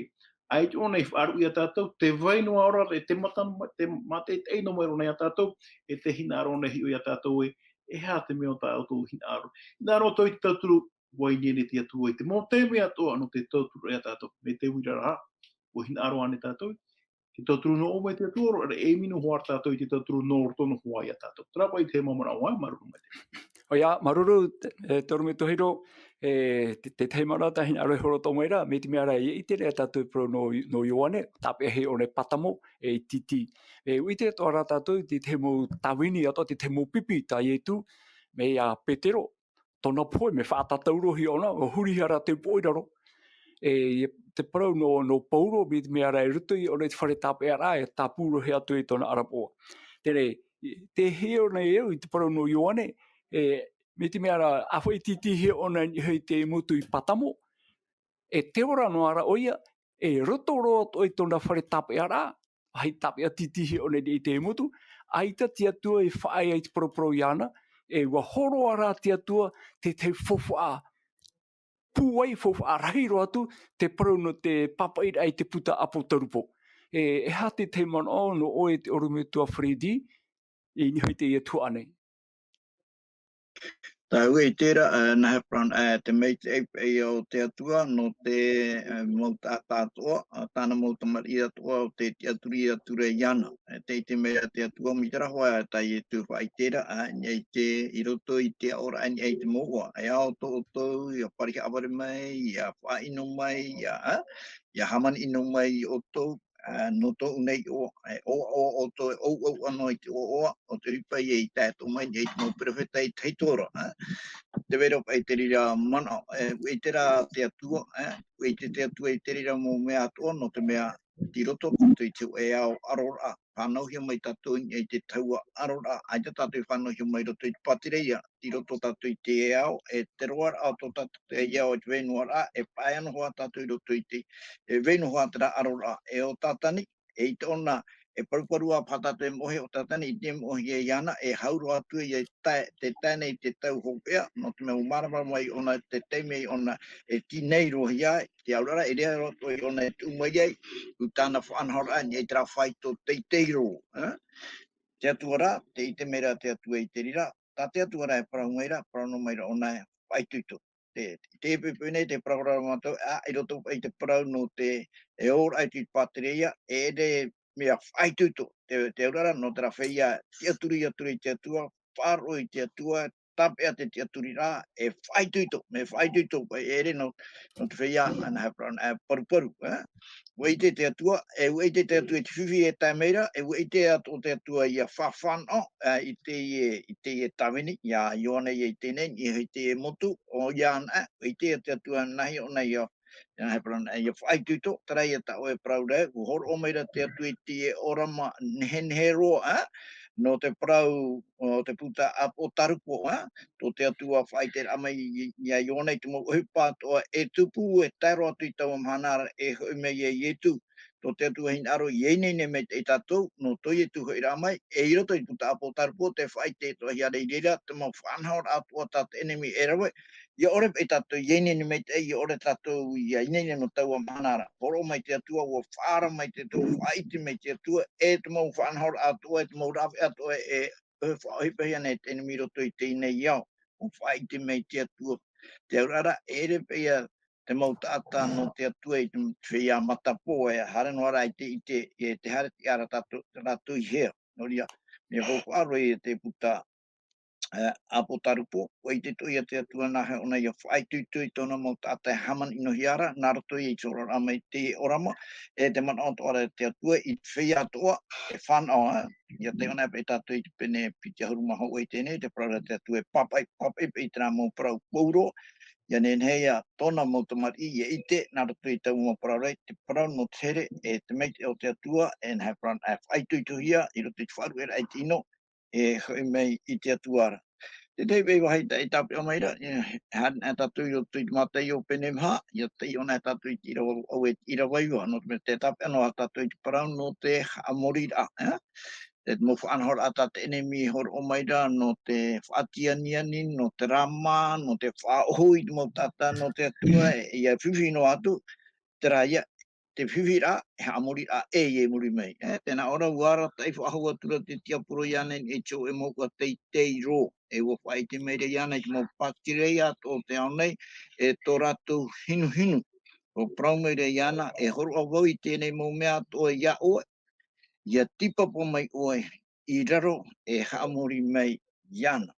ʻAita ʻōna e faʻaruʻe iā tātou, tē vai noa ra, e te mata, te mata e taʻi noa mai ra iā tātou, e tē hinaʻaro nei e hiʻo iā tātou ē, e aha te mea o tā ʻoutou hinaʻaro. Hinaʻaro atoʻa i te tauturu, ʻua ʻite nei te Atua i te mau taime atoʻa nō te tauturu ia tātou. Mai te uira rā, ʻua hinaʻaro ānei tātou, te tauturu nō ʻō mai te Atua, ʻaore rā e ʻimi noa hoʻi tātou i te tauturu nō roto noa hoʻi ia tātou. Terā paʻi te mau manaʻo, māuruuru maitaʻi. ʻOia, māuruuru, te, e, te ʻorometua Hiro, e, te, te tahi manaʻo tāʻu e hinaʻaro e hōroʻa mai ra, mai te mea ra, ʻia ʻite ra tātou e parau nō, nō Ioane, tāpeʻa hia ʻōna e pātamo, e tītī. E, ʻua ʻite atoʻa ra tātou, te, te mau tāvini, atoʻa te, te mau pipi tā Ietu, mai iā Petero, tōna pohe, mea faʻatātauro hia ʻōna, ʻua hurihia rā te upoʻo i raro. E, te parau nō, nō Paulo, mai te mea ra i roto i ʻōna i te fare tāpeʻaraʻa, e tāpū roa hia atu i tōna ʻarapoʻa. Teie, tē hiʻo nei au i te parau nō Ioane, e, mai te mea ra, ʻa faʻatītī hia ʻōna i niʻa i te motu i Patamo, e tē ora noa ra ʻoia, e roto roa atoʻa i tōna fare tāpeʻaraʻa, ʻaita tāpeʻa tītī hia ʻōna i te motu, ʻaita te Atua i faʻaea i te paraparau iāna, e ʻua hōroʻa ra te Atua te, te faufaʻa pūai, faufaʻa rahi roa atu, te parau nō te pāpaʻiraʻa i te puta ʻApotarupo. E, e aha te, te manaʻo nō ʻoe te ʻorometua Freddy, i niʻa i teie tuhaʻa nei? Tāʻu e ʻite ra, e, nā hea parau, e, te maitaʻi paʻi o te Atua, nō te, e, mau taʻata atoʻa, e, tāna mau tamariʻi atoʻa o tē tiʻaturi atu ra iāna. E, tē ʻite mai ra te Atua, mai terā hoʻi tā Ietu faʻaʻite ra, e, i niʻa i te, i roto i te aʻoraʻa, i niʻa i te mouʻa. E ao tō ʻoutou, ʻia pari haʻavare mai, ʻia faʻaʻino mai, ʻia, e, ʻia hāmani ʻino mai iā ʻoutou, e, nō tōʻu nei iʻoa, e, ʻoaʻoa ʻoutou, e ʻouʻou ʻana i te ʻoaʻoa, ʻo te ʻohipa ia i tae atoʻa mai nei i te mau perofeta i te hītora, e. Tē vai ra paʻi te reira manaʻo, e, ʻua ʻite ra te Atua, e, ʻua ʻite te Atua i te reira mau mea atoʻa, nō te mea, tei roto tātou i te hōʻē ao ʻaroraʻa, fānauhia mai tātou i niʻa i te taua ʻaroraʻa, ʻaita tātou i fānauhia mai roto i te pātireia, tei roto tātou i te ao, e te roaraʻa o tō tātou te ao, e te vainuaraʻa, e pae noa hoʻi tātou i roto i te, e vainuaraʻa terā ʻaroraʻa, e ʻo Tātani, e ʻite ʻōna, e paruparu ā paha tātou e moʻohia ʻo Tātani, i te moʻohia iāna, e hau roa atu ia i te tae, te tae nei te tau hopeʻa, nō te mea ʻua māramarama mai ʻōna, te taime ʻōna, e tīnai roa hia, te auraʻa, e riro roa ʻōna e tuʻu mai ai, ʻo tāna faʻanahoraʻa, i niʻa i terā faito teitei roa, e? Te Atua ra, tē ʻite mai ra te Atua i te reira, tā te Atua ra e parau mai ra, parau noa mai ra ʻōna e faʻaitoito. Te, te poʻipoʻi nei, te parau ra mātou, ā, i roto i te parau nō te, e ora ai te pātireia, e ʻere mea faʻaitoito. Te, te auraʻa nō terā feiā, tiʻaturi atu i te Atua, faʻaroʻo i te Atua, tāpeʻa te tiʻaturiraʻa, e faʻaitoito, mea faʻaitoito, e ʻere nō, nō te feiā, nā hea parau, e paruparu, e? ʻUa ʻite te Atua, e ʻua ʻite te Atua i te fifi e tae mai ra, e ʻua ʻite atoʻa te Atua ʻia faʻafānaʻo, e, i teie, i teie tāvini, iā Ioane ia i teie nei, i niʻa i teie motu, ʻo ia anaʻe, ʻua ʻite te Atua nāhea ʻōna ʻia, nā hea parau, ʻia faʻaitoito, terā ia tā ʻoe e parau ra, ʻua hōroʻa mai ra te Atua i teie ʻōrama nehenehe roa, e? Nō te parau, o te puta ʻApotarupo, e? Tō te Atua faʻaʻiteraʻa mai i, iā Ioane i te mau ʻohipa atoʻa e tupu, e tae roa atu i taua mahana ra e hoʻi mai iā Ietu. Tō te Atua hinaʻaro ʻia ineine maitaʻi tātou, nō tō Ietu hoʻiraʻa mai, e i roto i te puta ʻApotarupo, tē faʻaʻite atoʻa hia ra i reira, te mau faʻanahoraʻa atoʻa tā te ʻenemi e rave, ʻia ʻore paʻi tātou ʻia ineine maitaʻi, ʻia ʻore tātou ʻia ineine nō taua mahana ra. Hōroʻa mai te Atua, ʻua faʻaara mai te Atua, faʻaʻite mai te Atua, e te mau faʻanahoraʻa atoʻa, e te mau rāveʻa atoʻa, e e faʻaʻohipa hia nei te ʻenemi i roto i teie nei ao, ʻua faʻaʻite mai te Atua. Te auraʻa, e ʻere paʻi ia te mau taʻata nō te Atua i te feiā matapō, e haere noa ra i te, i te, e te haere tiʻa ra tātou, rātou i hea. Nō reira, mea faufaʻa roa ia te puta, e, ʻApotarupo, ʻua ʻite atoʻa ia te Atua nāhea ʻōna ʻia faʻaitoito i tōna mau taʻata e hāmani ʻino hia ra, nā roto ia i te oraraʻa mai te ʻōrama, e te manaʻo atoʻa ra te Atua i te feiā atoʻa, e fānaʻo, e, ʻia taiʻo anaʻe paʻi tātou i te pene piti ʻahuru mā hōʻē i teie nei, te parau ra te Atua e pāpaʻi, pāpaʻi paʻi terā mau parau pauroa, ʻia nehenehe ia tōna mau tamariʻi ʻia ʻite, nā roto i taua mau parau ra, te parau nō te here, e te maitaʻi o te Atua, e nā hea parau, e faʻaitoitohia, i roto i te faʻaruʻeraʻa i te ʻino, e hoʻi mai i te Atua ra. Te tahi paʻi vāhi tā, e tāpeʻa mai ra, e, haere anaʻe tātou i roto i te Mātaio pene maha, ʻia taiʻo anaʻe tātou i te ʻīrava vaʻu e te ʻīrava iva, nō te mea tē tāpeʻa noa tātou i te parau nō te haʻamoriraʻa, e? Te mau faʻanahoraʻa tā te ʻenemi e hōroʻa mai ra, nō te faʻatianiani, nō te rāmā, nō te faʻaʻohu i te mau taʻata nō te Atua, e, ʻia fifi noa atu, terā ia, te fifi rā, e haʻamori rā e i muri mai. E, tēnā ʻō ra, ʻua arataʻi faʻahou atu ra te tiaporo iāna i te hōʻē mau ʻua teitei roa. E ʻua faʻaʻite mai ra iāna i te mau pātireia atoʻa o te ao nei, e tō rātou hinuhinu. ʻUa parau mai ra iāna, e hōroʻa vau i teie nei mau mea atoʻa iā ʻoe, ʻia tīpapa mai ʻoe i raro e haʻamori mai iāna.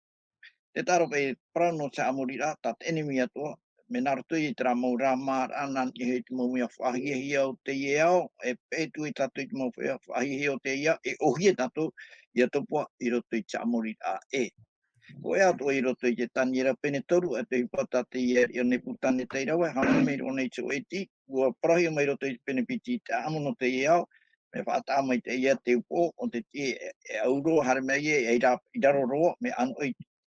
Te taro e parau nō te haʻamori rā, tā te ʻenemi atoʻa, mea nā roto i terā mau rā mā rā, nā niʻa i te mau mea faʻahiahia o teie ao, e peʻe atu ai tātou i te mau mea faʻahiahia o teie ao, e ʻōhie tātou, ʻia topua i roto i te haʻamori rā e. ʻOia atoʻa i roto i te Taniera pene toru, e te ʻohipa tā te ariʻi o Nepukaneta i rave, hāmani mai roa nei te hōʻē tiʻi, ʻua parauhia mai roto i te pene piti i te ʻāʻamu nō teie ao, mea faʻataʻa mai teie te upoʻo, ʻo te tiʻi e, e ʻauro, haere mai e, e i ra-, i raro roa, mea ʻanoʻi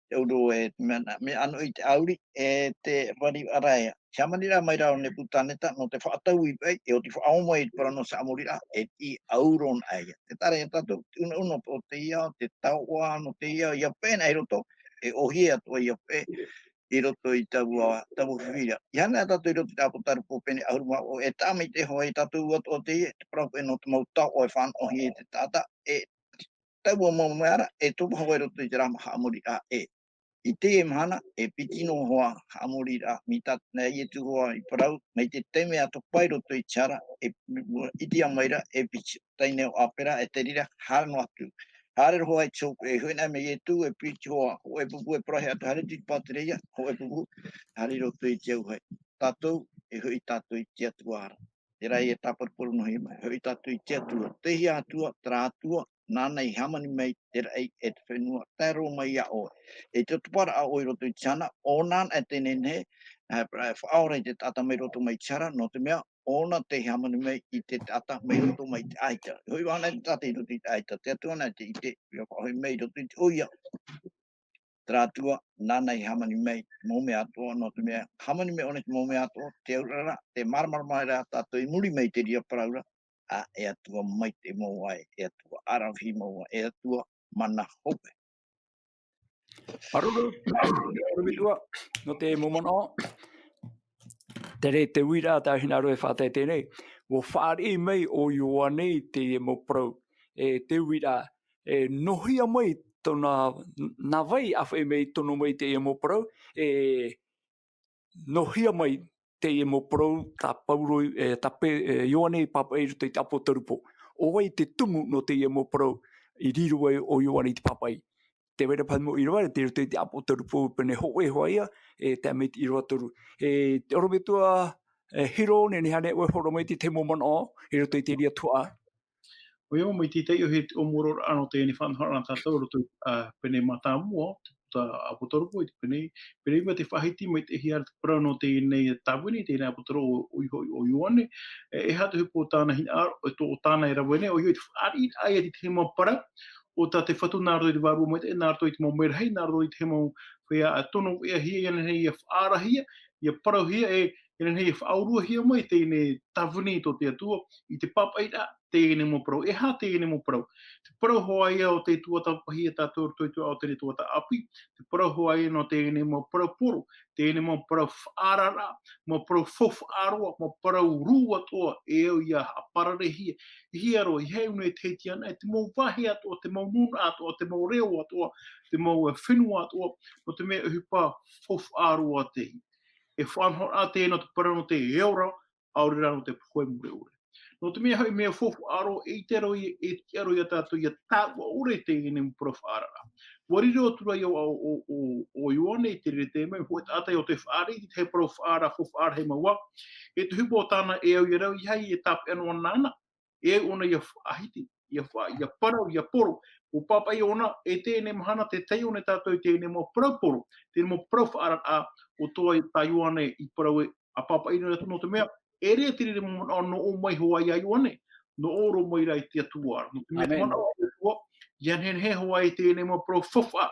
te ʻauro e, mea na-, mea ʻanoʻi te ʻauri, e te vari ʻaraea. Te hāmani rā mai rā o Nepukaneta, nō te faʻatau i vai, e oti faʻaō mai i te parau nō te haʻamori rā, e tiʻi ʻauro nā ia. Te tara ia tātou, te unauna o teie ao, te taoʻa nō teie ao, ʻia peʻe nā i roto, e ʻōhie atoʻa ʻia peʻe, i roto i taua, taua fifi rā. ʻIa haere tātou i roto i te ʻĀpōtarupo pene ʻahuru mā vaʻu, e tāmaitaʻi hoʻi tātou atoʻa teie, te parau e nō te mau taoʻa e fānaʻohia e te taʻata, e taua mau mea ra, e topa hoʻi i roto i terā mau haʻamori rā e. I teie mahana, e piti noa hoʻi haʻamori rā, mai tā Ietu hoʻi i parau, mai te taime ʻa topa i roto i te hara, e, ʻitea mai ra, e piti, taʻi nei ʻo Apera, e te reira, haere noa atu. Haere roa i te hōpeʻa, e hōʻē nā mai Ietu, e piti hoʻi, hōʻē pupu e parauhia atu, haere atu i te pātireia, hōʻē pupu, haere i roto i te auahi. Tātou, e hoʻi tātou i te Atua ra. Terā ia tāparuparu noa mai, hoʻi tātou i te Atua. Tei hea Atua, terā Atua, nāna i hāmani mai te raʻi e te fenua, tae roa mai iā ʻoe. E te tuparaʻa ʻoe i roto i te hara, ʻōna e te nehenehe, e, e faʻaora i te taʻata mai roto mai te hara, nō te mea, ʻōna tei hāmani mai i te taʻata mai roto mai te ʻaita. Hoʻi vau ana te taʻata i roto i te ʻaita, te Atua ana te ʻite, ʻia faʻahoʻi mai i roto i te ʻoia. Terā Atua, nāna i hāmani mai, mau mea atoʻa, nō te mea, hāmani mai ʻōna i te mau mea atoʻa, te auraʻa, te māramarama ra tātou i muri mai i te reira parau ra, ā, e Atua maitaʻi mau ā, e Atua ʻaravihi mau ā, e Atua mana hope. Māuruuru, māuruuru metua, nō te mau manaʻo. Terā te uiraʻa tā hinaʻaro e faʻatae nei. ʻUa fāriʻi mai ʻo Ioane i teie mau parau. E te uiraʻa, e nō hea mai tōna, nā vai ʻāfaʻi mai tono mai teie mau parau, e nō hea mai teie mau parau tā Paulo, e, tā Pe-, e, Ioane i pāpaʻi i roto i te ʻĀpōtarupo. ʻO vai te tumu nō teie mau parau i riro ai ʻo Ioane i te pāpaʻi. Tē vai ra paha mau ʻīrava, tei roto i te ʻĀpōtarupo pene hōʻē hoʻi ia, e tae mai te ʻīrava toru. E te ʻorometua, e Hiro, nehenehe ānei ʻoe e hōroʻa mai i te tahi mau manaʻo, i roto i te reira tuhaʻa. ʻOia, mai te taiʻo e te ʻōmuaraʻa nō teie nei faʻanahoraʻa nā tātou i roto i, ā, pene mātāmua, te puta ʻĀpōtarupo i te pene, pene iva te faʻahiti mai te hia te parau nō teie nei tāvini, teie nei ʻāpōtarupo ʻo, ʻo, ʻo Ioane. E, e aha te ʻohipa o tāna hinaʻaro, e tō, o tāna e rave nei, ʻoia i te fāriʻiraʻa i te tahi mau parau, ʻo tā te Fatu nā roto i te vārua maitaʻi, nā roto i te mau merahi, nā roto i te mau feiā, ā, tono veʻahia, ʻia nehenehe ʻia faʻaarahia, ʻia parauhia, e, ʻia nehenehe ʻia faʻauruahia mai teie nei tāvini tō te Atua, i te pāpaʻiraʻa, teie nei mau parau. E aha teie nei mau parau? Te parau hoʻi ia o te tuatāpapahia tātou i roto i te tuatāpapa o teie nei tuatāpapa ʻāpī, te parau hoʻi ia nō teie nei mau parau poro, teie nei mau parau faʻaararaʻa, mau parau faufaʻa roa, mau parau rū atoʻa, e au ʻia haʻapararehia, e hia roa, e hia roa e te hiti ana, e te mau vāhi atoʻa, te mau nūnaʻa atoʻa, te mau reo atoʻa, te mau, e, fenua atoʻa, nō te mea ʻohipa faufaʻa roa teie. E faʻanahoraʻa teie nō te parau nō te ora, ʻaore rā nō te pohe mure ʻore. Nō te mea hoʻi mea faufaʻa roa, e ʻite roa ia, e tiʻa roa ia tātou ʻia tāuʻa ʻore teie nei mau parau faʻaararaʻa. ʻUa riro atu ra ia ʻo, ʻo, ʻo, ʻo Ioane i te reira taime, hōʻē taʻata ʻo tē fāriʻi i te tahi parau faʻaara, faufaʻa rahi mau ā. E te ʻohipa o tāna e au ʻia rave, ʻeiaha e tāpeʻa noa nāna, e au ʻōna ʻia faʻahiti, ʻia fa-, ʻia parau, ʻia poro. ʻUa pāpaʻi ʻōna, e teie nei mahana, tē taiʻo nei tātou i teie nei mau parau poro, teie nei mau parau faʻaararaʻa, ʻo tō, tā Ioane i parau e, ʻa pāpaʻi nei atu nō te mea, e ʻere te reira mau manaʻo nō ʻō mai hoʻi ia Ioane, nō ʻō roa mai rā i te Atua, nō te mea te manaʻo o te Atua, ʻia nehenehe hoʻi teie nei mau parau faufaʻa,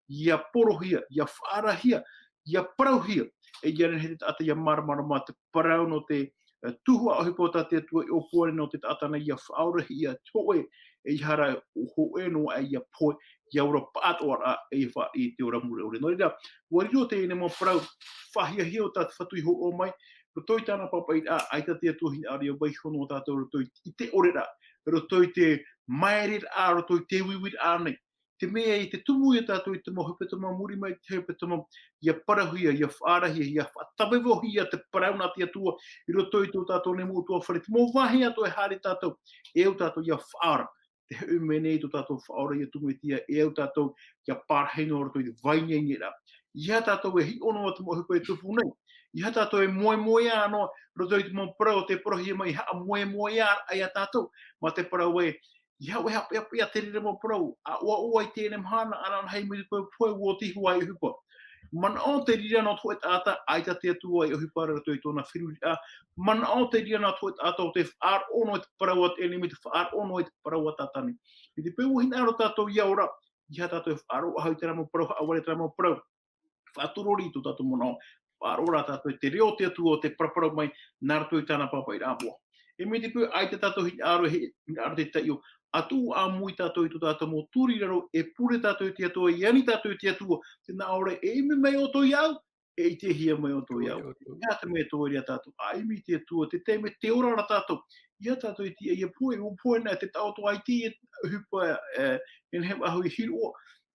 ʻia porohia, ʻia faʻaarahia, ʻia parauhia, e ʻia nehenehe te taʻata ʻia māramarama te parau nō te, e, tuhaʻa ʻohipa tā te Atua i ʻōpua nei nō te taʻata nei ʻia faʻaorahia, ʻia hōʻē, e ʻeiaha rā hōʻē noa aʻe ʻia pohe, ʻia ora pāʻatoʻaraʻa, e ʻia fāriʻi i te ora mure ʻore. Nō reira, ʻua riro teie nei mau parau faʻahiahia o tā te Fatu i hōroʻa mai, roto i tāna pāpaʻiraʻa, ʻaita te Atua hinaʻaro ia vaiiho noa tātou roto i te ʻore ra, roto i te māere ra, roto i te uiui ra nei. Te mea i te tumu ia tātou i te mau hepetoma muri mai te hepetoma, ia parauhia, ia faʻaarahia, ia faʻatavevohia te parau nā te Atua i roto i tō tātou nei mau ʻutuāfare, te mau vāhi atoʻa e haere tātou, e au tātou ia faʻaora. Te hoʻi mai nei tō tātou Faʻaora Iesu Mesia, e au tātou ia parahi noa roto i te vai ʻāiʻa ra. ʻEiaha tātou e hiʻo noa te mau ʻohipa e tupu nei. ʻEiaha tātou e moemoeā noa roto i te mau parau o tē parauhia mai, haʻamoemoeā ia tātou mā te parau ē, ʻeiaha e haʻapeʻapeʻa i te reira mau parau, ʻa ʻoaʻoa i teie mahana, ʻanaʻanahia mai te pohe, ʻua oti hoʻi ʻohipa. Manaʻo te reira nō te hōʻē taʻata, ʻaita te Atua i ʻohipa ra roto i tōna feruriraʻa. Manaʻo te reira nō te hōʻē taʻata ʻo tē faʻaroʻo noa i te parau a te ʻenemi, tē faʻaroʻo noa i te parau a Tātane. I te peu ʻua hinaʻaro tātou ia ora, ʻeiaha tātou e faʻaroʻo ʻahu i terā mau parau, haʻavare terā mau parau. Faʻaturori tō tātou manaʻo, faʻaroʻo rā tātou i te reo o te Atua, ʻo tē paraparau mai nā roto i tāna pāpaʻiraʻa moʻa. E mai te peu, ʻaita tātou hinaʻaro, e hinaʻaro te taiʻo, ʻa tuʻu ʻāmui tātou i tō tātou mau tūriraro, e pure tātou i te Atua, e ani tātou i te Atua, tē nā ʻō ra, e ʻimi mai ʻoutou iāʻu, e ʻitehia mai ʻoutou iāʻu. ʻEiaha te mea e tō ai ra tātou, ʻa ʻimi i te Atua, te taime tē ora ra tātou. ʻEiaha tātou e tiʻa ia pohe, ʻua pohe na, te taʻoto ʻaita e ʻohipa, e, e nehenehe faʻahou i hiroʻa,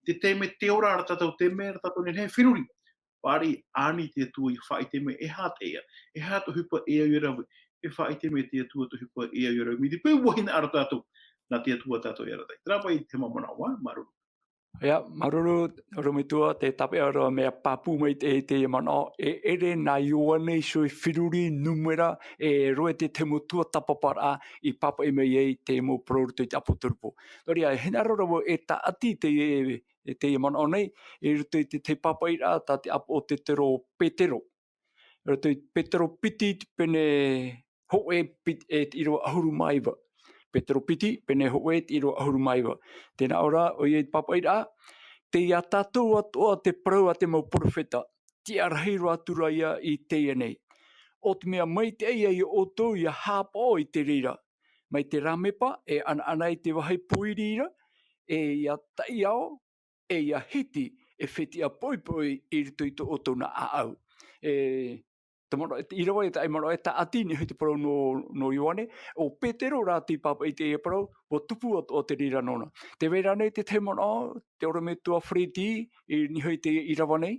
te taime tē ora ra tātou, te mea ra tātou e nehenehe e feruri. Fāriʻi, ani i te Atua ia faʻaʻite mai, e aha teie, e aha te ʻohipa e au ia rave, e faʻaʻite mai te Atua te ʻohipa e au ia rave. Mai te peu ʻua hinaʻaro tātou, nā te Atua tātou e arataʻi. Terā paʻi te mau manaʻo, ā, māuruuru. ʻIa, māuruuru, ʻorometua, te tāpeʻa roa mea pāpū mai te, te manaʻo, e ʻere nā Ioane iho i feruri, Nūmera, e Roe te, te mau tuatāpaparaʻa i pāpaʻi mai ai te mau parau roto i te ʻApotarupo. Nō reira, e hinaʻaro ra vau e tāʻati te, e, te manaʻo nei, i roto i te, te pāpaʻiraʻa tā te ʻāpoʻo Petero, Petero. Roto i Petero piti, pene hōʻē pit-, e te ʻīrava ʻahuru mā iva. Petero piti, pene hōʻē, te ʻīrava ʻahuru mā iva. Tē nā ʻō ra, ʻoia te pāpaʻiraʻa, tei ia tātou atoʻa te parau a te mau perofeta, tiʻa rahi roa atu ra ia i teie nei. ʻO te mea maitaʻi ia ʻoutou ia haʻapaʻo i te reira. Mai te rāmepa, e ʻanaʻana i te vāhi pōiri ra, e ia taiao, e ia hiti, e fetiʻa poʻipoʻi i roto i tō ʻoutou nā ʻāʻau. E, te manaʻo, te ʻīrava e taʻi manaʻo, e tāʻati i niʻa i te parau nō, nō Ioane, ʻo Petero rā tei pāpaʻi i teie parau, ʻua tupu atoʻa te reira nōna. Tē vai ra ānei te tahi manaʻo, te ʻorometua Freddy, i niʻa i teie ʻīrava nei?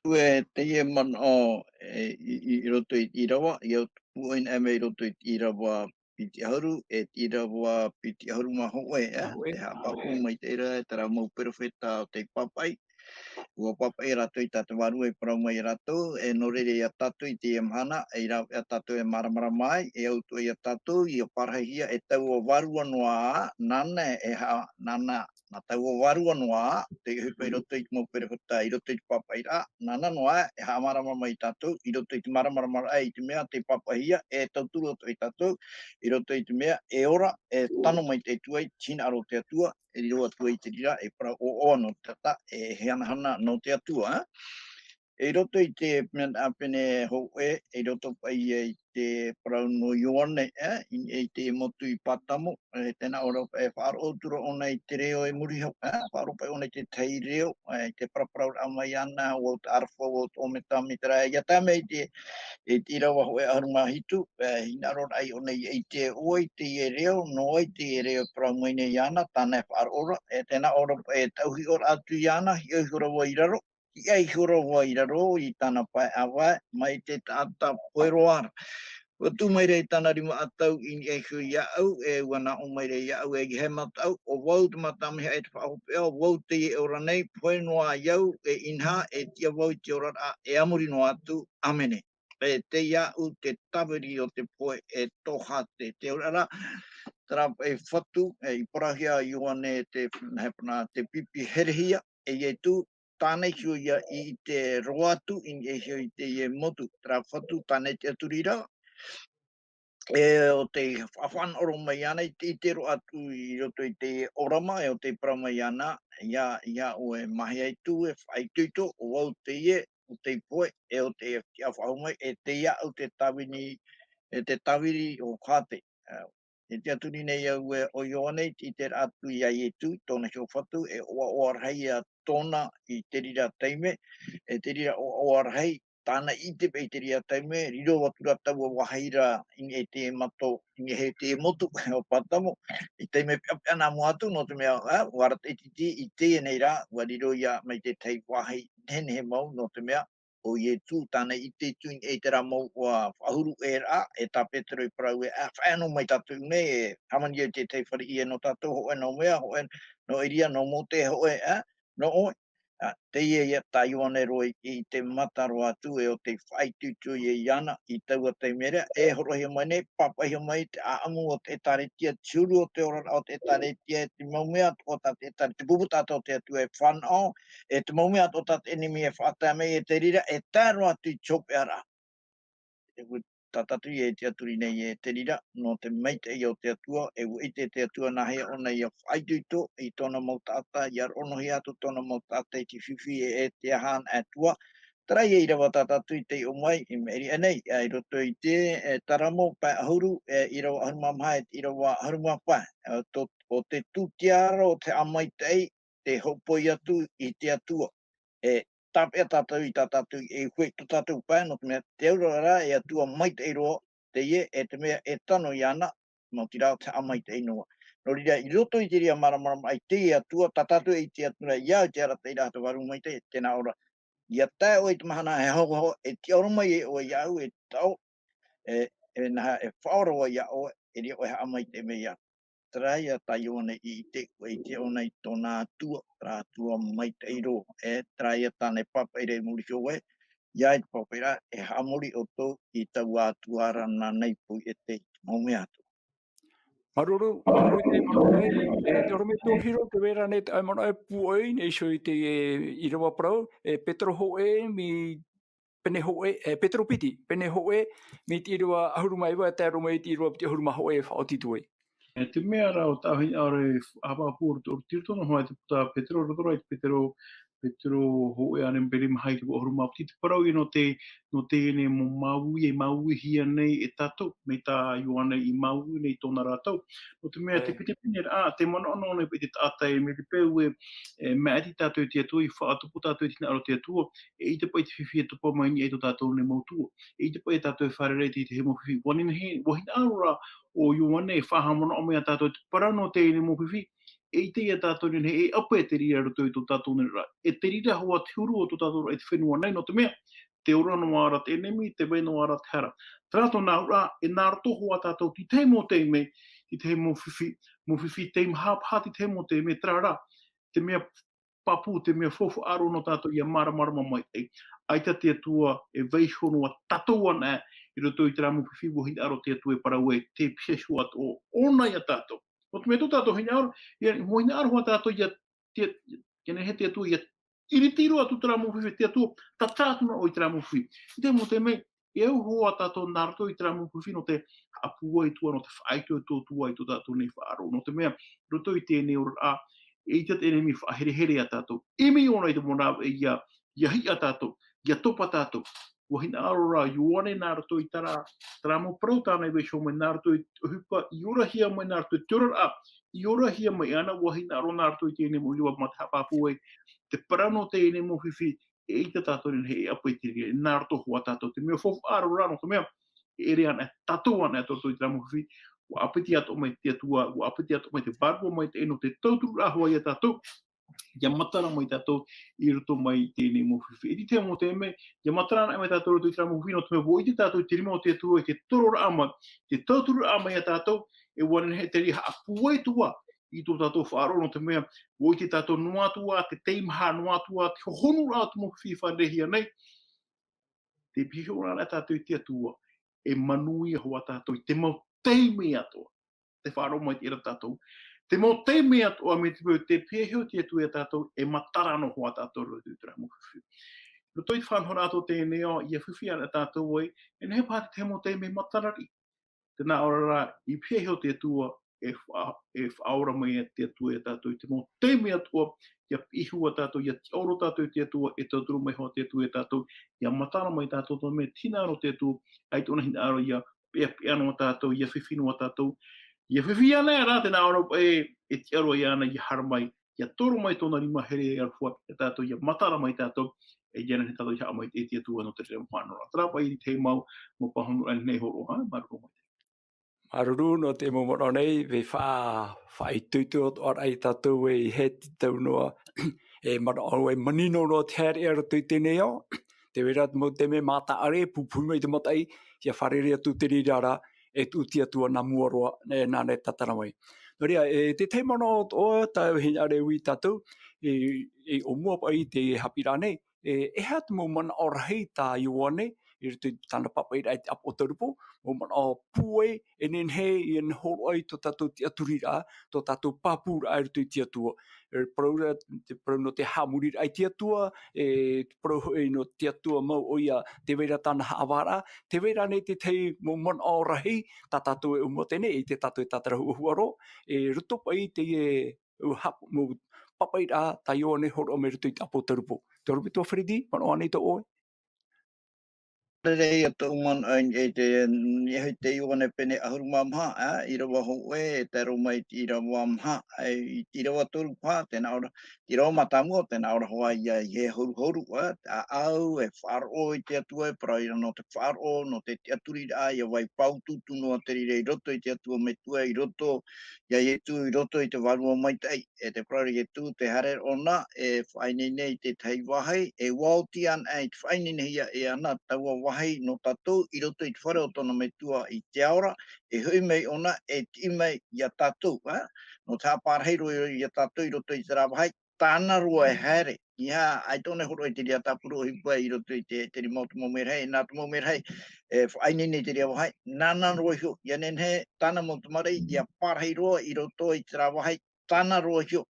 Ua teie manaʻo, e, i, i, i roto i te ʻīrava, ia tupu ʻoia mai i roto i te ʻīrava piti ʻahuru, e te ʻīrava piti ʻahuru mā hōʻē, e, Hōʻē. E haʻapāpū mai te reira, e terā mau perofeta ʻo tei pāpaʻi. ʻUa pāpaʻi rātou i tā te Vārua i parau mai ia rātou, e nō reira ia tātou i teie mahana, e rāveʻa tātou e māramarama ai, e au atoʻa ia tātou, ʻia parahihia e taua vārua noa, nāna e ha-, nāna, nā taua vārua noa, te ʻohipa i roto i te mau perofeta, i roto i te pāpaʻiraʻa, nāna noa, e haʻamāramarama ia tātou, i roto i te māramarama i te mea tei pāpaʻihia, e tauturu atoʻa ia tātou, i roto i te mea, e ora, e tano maitaʻi atu ai, te hinaʻaro o te Atua, e riro atu ai te reira, e parau ʻoaʻoa nō te taʻata, e hanahana nō te Atua, ā. I roto i te pene, ā, pene hōʻē, i roto paʻi i te parau nō Ioane, ā, i, i te motu i Pātamo, e, tē nā ʻō ra, e faʻaroʻo atu ra ʻōna i te reo e muri iho, ā, faʻaroʻo paʻi ʻōna i te tahi reo, ā, i te paraparau ra mai ana, ʻo vau te ʻArafa, ʻo vau te ʻŌmeta, mai te reira, ʻia tae mai i te, i te ʻīrava hōʻē ʻahuru mā hitu, ā, hinaʻaro ra ʻōna i, i te ʻoe i teie reo, nō ʻoe i teie reo e parau mai nei iāna, tāna e faʻaroʻo ra, e tē nā ʻō ra, e tauhiʻo ra atu iāna, hiʻo iho ra vau i raro, hiʻa iho ra vau i raro i tāna pae ʻāvae, mai te taʻata pohe roa ra. ʻUa tuʻu mai ra i tāna rima ʻatau i niʻa iho iāʻu, e ʻua nā ʻō mai ra iāʻu, e ʻeiaha e mataʻu, ʻo vau te matamihana e te faʻahopeʻa, ʻo vau teie e ora nei, pohe noa au, e inaha, e tiʻa vau i te oraraʻa, e a muri noa atu, ʻāmene. E tei iāʻu te tāviri o te pohe e tōhāte. Te auraʻa ra, terā paʻi fatu, e, i parauhia Ioane te, hepana, te pipi herehia, e Ietu, tāna iho ia i ʻite roa atu i niʻa iho i teie motu, terā fatu tāna i tiʻaturi ra, e ʻo tei faʻanaʻo roa mai iāna i te, i te roaʻa atu i roto i te ʻōrama, e ʻo tei parau mai iāna, ia, ia ʻoe mahea atu, e faʻaitoito, ʻo vau teie, ʻo tei pohe, e ʻo tei tiʻa faʻahou mai, e tei iāʻu te tāvini, e te tāviri ʻo Hāte. E, e tiʻaturi nei au e ʻo Ioane i te, i te ʻite atu ia Ietu, tōna iho fatu, e ʻoaʻoa rahi ia tōna i te reira taime, e te reira ʻoaʻoa rahi, tāna i ʻite paʻi i te reira taime, riro atu rā taua vāhi ra, i niʻa i te mato, i niʻa i te motu o Pātamo, i taime peʻapeʻa nā mua atu, nō te mea, ā, ʻua arataʻi-iti-iti i teie nei rā, ʻua riro ia mai te tahi vāhi nehenehe mau, nō te mea, ʻo Ietu, tāna i ʻite atu i niʻa i terā mau ʻua faʻahuru ʻē ra, e tā Petero i parau ē, ā, faʻaea noa mai tātou nei, e hāmani ia i te tahi fare ʻē nō tātou, hōʻē nō Mea, hōʻē nō ʻEria, nō Mōte, hōʻē, ā, nō ʻoe. Ā, teie ia tā Ioane roa i, i te mata roa atu, e ʻo tei faʻaitoito ia iāna, i taua taime ra, e hōroʻahia mai nei, pāpaʻihia mai te ʻāʻamu o te ʻĒtārētia, te huru o te oraraʻa o te ʻĒtārētia, e te mau mea atoʻa tā te ʻĒtārē-, te pupu taʻata o te Atua e fānaʻo, e te mau mea atoʻa tā te ʻenemi e faʻatae mai, e te reira, e tae roa atu i te hopeʻaraʻa. E ʻua tātou ia e tiʻaturi nei e te reira, nō te maitaʻi o te Atua, e ʻua ʻite te Atua nāhea ʻōna ia faʻaitoito i tōna mau taʻata, ia roʻonohia atu tōna mau taʻata i te fifi e, e te aha anaʻe atoʻa. Terā ia ʻīrava tā tātou i taiʻo mai, i maʻiri aʻe nei, ā, i roto i te, e, Taramo, pae ʻahuru, e, ʻīrava ʻahuru mā maha, e te ʻīrava ʻahuru mā pae, e, tō, ʻo te tūtiaraʻa o te haʻamaitaʻi, te hōpoi atu i te Atua. E tāpeʻa tātou i tā tātou, e hui tō tātou pae, nō te mea te auraʻa ra, e Atua maitaʻi roa teie, e te mea e tano iāna, nō te reira te haʻamaitaʻi noa. Nō reira, i roto i te reira māramarama i te Atua, tā tātou e ʻite atu ra, ia au te arataʻi ra, te vārua maitaʻi, tēnā ʻō ra. ʻIa tae ʻoe i te mahana e haʻohaʻo, e tiʻaoro mai e ʻoe iāʻu, e taʻo, e, e nāhea, e faʻaora vau iā ʻoe, e riro ʻoe haʻamaitaʻi mai iāʻu. Terā ia tā Ioane i ʻite, ʻua ʻite ʻōna i tōna Atua, terā Atua maitaʻi roa, e terā ia tāna e pāpaʻi ra i muri iho ē, ʻia ʻite pāpaʻi ra, e haʻamori ʻoutou i taua Atua ra nāna i poiete i te mau mea atoʻa. Māuruuru, māuruuru i te manaʻo mai, e, te ʻorometua Hiro, tē vai ra nei te ʻae manaʻo e pūʻoi nei iho i te, e, ʻīrava parau, e Petero hōʻē, mai pene hōʻē, e, Petero piti, pene hōʻē, mai te ʻīrava ʻahuru mā iva, e tae roa mai i te ʻīrava piti ʻahuru mā hōʻē, faʻaoti atu ai. E te mea ra ʻo tāʻu hinaʻaro e haʻapāpū roto, roto i roto noa i te puta Petero, roto rā i te Petero, Petero hōʻē ʻānei pene maha i te ʻīrava ʻahuru mā piti, te parau ïa nō te, nō teie nei mau māuiui, e māuiuihia nei e tātou, mai tā Ioane i māuiui nei tōna ra tau. Nō te mea te pene, pene ra, ā, te manaʻo noa nei paʻi te taʻata e, mai te peu e, e maʻiti tātou i te Atua, i faʻatupu tātou i te hinaʻaro o te Atua, eʻita paʻi te fifi e topa mai i niʻa i tō tātou nei mau tua. Eʻita paʻi tātou e fārerei i te, te mau fifi. ʻUa nehenehe, ʻua hinaʻaro rā ʻo Ioane e faʻahaʻamanaʻo mai iā tātou te parau nō teie nei mau fifi. Eʻita ia tātou e nehenehe e ʻape i te reira i roto i tō tātou nei ra. E te reira hoʻi te huru o tō tātou ra i te fenua nei, nō te mea, tē ora noa ra te ʻenemi, tē vai noa ra te hara. Terā tōna auraʻa, e nā roto hoʻi tātou i te tahi mau taime, i te tahi mau fifi, mau fifi teimaha paha i te tahi mau taime, terā rā, te mea pāpū, te mea faufaʻa roa nō tātou ʻia māramarama maitaʻi. ʻAita te Atua e vai iho noa tātou anaʻe i roto i terā mau fifi, ʻua hinaʻaro te Atua e parau ē, tē pihaʻi iho atoʻa ʻōna iā tātou. Nō te mea tō tātou hinaʻaro, ʻia, ʻua hinaʻaro hoʻi tātou ʻia, ʻia, ʻia nehenehe te Atua ʻia iriti roa atu terā mau fifi, te Atua, tātara atu noa ʻoe i terā mau fifi. I te mau taime, e au hoʻi tātou nā roto i terā mau fifi nō te haʻapūai atu ā, nō te faʻaitoito atu ā i tō tātou nei faʻaroʻo. Nō te mea, roto i teie nei oraraʻa, eʻita te ʻenemi e faʻaherehere iā tātou. ʻImi ʻōna i te mau rāveʻa ʻia, ʻia hiʻa tātou, ʻia topa tātou. ʻUa hinaʻaro rā Ioane nā roto i terā, terā mau parau tāna i vai iho mai nā roto i te ʻohipa, i orahia mai nā roto i te oraraʻa, i orahia mai ana, ʻua hinaʻaro nā roto i teie nei mau ʻīrava mā te haʻapāpū ai, te parau nō teie nei mau fifi, eʻita tātou e nehenehe e ʻape i te reira, nā roto hoʻi tātou. Te mea faufaʻa roa rā, nō te mea, e ʻere anaʻe tātou anaʻe tō tātou i terā mau fifi, ʻua ʻāpiti atoʻa mai te Atua, ʻua ʻāpiti atoʻa mai te Vārua Maitaʻi nō te tauturu hoʻi iā tātou, ʻia matara mai tātou i roto mai i teie nei mau fifi. I te tahi mau taime, ʻia matara anaʻe mai tātou i roto i terā mau fifi, nō te mea ʻua ʻite tātou i te rima o te Atua, i te tororaʻa mai, te tauturuʻa mai iā tātou, e ʻua nehenehe te reira e haʻapūai atu ā i tō tātou faʻaroʻo, nō te mea, ʻua ʻite tātou noa atu ā te teimaha, noa atu ā te hohonuraʻa o te mau fifi e fārereihia nei, tē pihaʻi iho ra tātou i te Atua, e manuia hoʻi tātou i te mau taime atoʻa. Tē faʻaroʻo mai te reira tātou. Te mau taime atoʻa mai te peu tē pihaʻi iho te Atua iā tātou, e matara noa hoʻi tātou i roto i terā mau fifi. Roto i te faʻanahoraʻa atoʻa teie nei, ʻia fifi anaʻe tātou ai, e nehenehe paha te tahi mau taime e matara riʻi. Tē nā ʻō ra, i pihaʻi iho te Atua, e faʻa-, e faʻaora mai te Atua iā tātou i te mau taime atoʻa, ʻia piʻihia tātou, ʻia tiʻaoro tātou i te Atua, e tauturu mai hoʻi te Atua iā tātou, ʻia matara mai tātou, nō te mea te hinaʻaro o te Atua, ʻaita ʻōna hinaʻaro ʻia peʻapeʻa noa tātou, ʻia fifi noa tātou, ʻia fifi anaʻe rā, tē nā ʻō ra, e, e tiʻa roa iāna ʻia haere mai, ia toro mai tōna rima here e aroha ia tātou, ia matara mai tātou, e ia nei tātou i haʻamaitaʻi i te Atua nō te reira mau faʻanahoraʻa. Terā paʻi i te mau, mau pāhono raʻa nei hōroʻa, māuruuru maitaʻi. Māuruuru nō te mau manaʻo nei, e faʻa-, faʻaitoito atoʻa ra ia tātou e hē te tau noa, e manaʻo e manino noa te haere i roto i teie nei ao, tē vai ra te mau taime mātāʻare, pupuhi mai te mataʻi, ia fārerei atu te reira ra, e tuʻu te Atua nā mua roa, e nāna e tātara mai. Nō reira, e te tahi manaʻo atoʻa, tāʻu e hinaʻaro e ui ia tātou, e, e ʻōmua paʻi te haʻapiʻiraʻa nei, e, e aha te mau manaʻo rahi tā Ioane, i roto i tāna pāpaʻiraʻa i te ʻāpotarupo, mau manaʻo pūai, e nehenehe ia hōroʻa i tō tātou tiʻaturiraʻa, tō tātou pāpūraʻa i roto i te Atua. E parau ra, te parau nō te haʻamoriraʻa i te Atua, e te parau hoʻi nō te Atua mau ʻoia, tē vai ra tāna haʻavāraʻa, tē vai ra ānei te tahi mau manaʻo rahi, tā tātou e ʻōmua teie nei, ʻeʻita tātou e tātara huʻahuʻa roa, e roto paʻi i teie, e, hap-, mau pāpaʻiraʻa tā Ioane hōroʻa mai roto i te ʻāpotarupo. Te ʻorometua Freddy, manaʻo ānei tō ʻoe? Fārerei atu, manaʻo, e te, e te Ioane pene ʻahuru mā maha, ā, ʻīrava hōʻē, e tae roa mai i te ʻīrava maha, ā, i te ʻīrava toru paha, tē nā ʻō ra, ʻīrava mātāmua, tē nā ʻō ra hoʻi ia, ʻeiaha e hauruhauruʻa, ā, ʻāʻau, e faʻaroʻo i te Atua, e parau ra nō te faʻaroʻo, nō te tiʻaturiraʻa, ia vai pāutuutu noa te reira i roto i te Atua Metua, i roto iā Ietu, i roto i te Vārua Maitaʻi, e te parau ra Ietu, tē haere ra ʻōna, e faʻaineine i te tahi vāhi, e ʻua oti anaʻe i te faʻaineinehia e ʻana taua vāhi nō tātou i roto i te fare o tōna Metua i te ao ra, e hoʻi mai ʻōna, e tiʻi mai iā tātou, ā? Nō te haʻapārahi roa iā tātou i roto i terā vāhi, tāna roa e haere. ʻEiaha, ʻaita ʻōna e hōroʻa i te reira tāpura ʻohipa i roto i te, te rima o te mau merahi, nā te mau merahi, e faʻaineine i te reira vāhi, nāna roa iho, ʻia nehenehe, tāna mau tamariʻi, ʻia pārahi roa i roto i terā vāhi, tāna roa iho,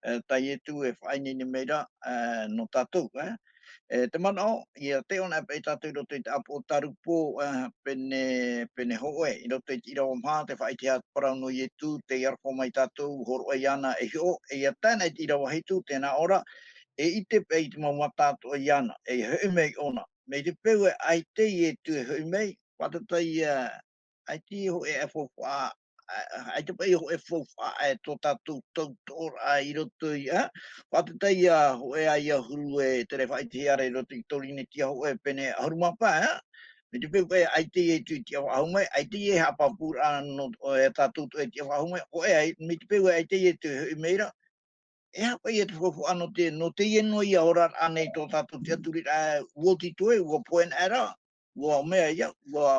e, tā Ietu e faʻaineine mai ra, e, nō tātou, e. E, te manaʻo, ʻia taiʻo anaʻe paʻi tātou i roto i te ʻĀpotarupo, e, pene, pene hōʻē, i roto i te ʻīrava maha, tē faʻaʻitehia te parau nō Ietu, tē aroha mai tātou, hōroʻa iāna e hiʻo, e ʻia tae anaʻe i te ʻīrava hitu, tē nā ʻō ra, e ʻite paʻi i te mau mata atoʻa iāna, e hoʻi mai ʻōna. Mai te peu ē ʻaita Ietu e hoʻi mai, fātata ia, ʻaita e hōʻē faufaʻa, ʻa-, ʻaita paʻi e hōʻē faufaʻa e tō tātou tautoʻoraʻa i roto ia, fātata ia hōʻē ʻāiahuru e tere faʻaʻitehia ra i roto i te Pōrīnetia hōʻē pene ʻahuru mā pae, ā? Mai te peu paʻi ʻaita Ietu i tiʻa faʻahou mai, ʻaita e haʻapāpūraʻa nō, e tātou atoʻa e tiʻa faʻahou mai, hōʻē ai, mai te peu ē ʻaita Ietu e hoʻi mai ra, e aha paʻi ia te faufaʻa nō te, nō teie noa ia oraraʻa nei tō tātou tiʻaturiraʻa, ʻua oti atu ē, ʻua pohe anaʻe ra, ʻua mea ia, ʻua,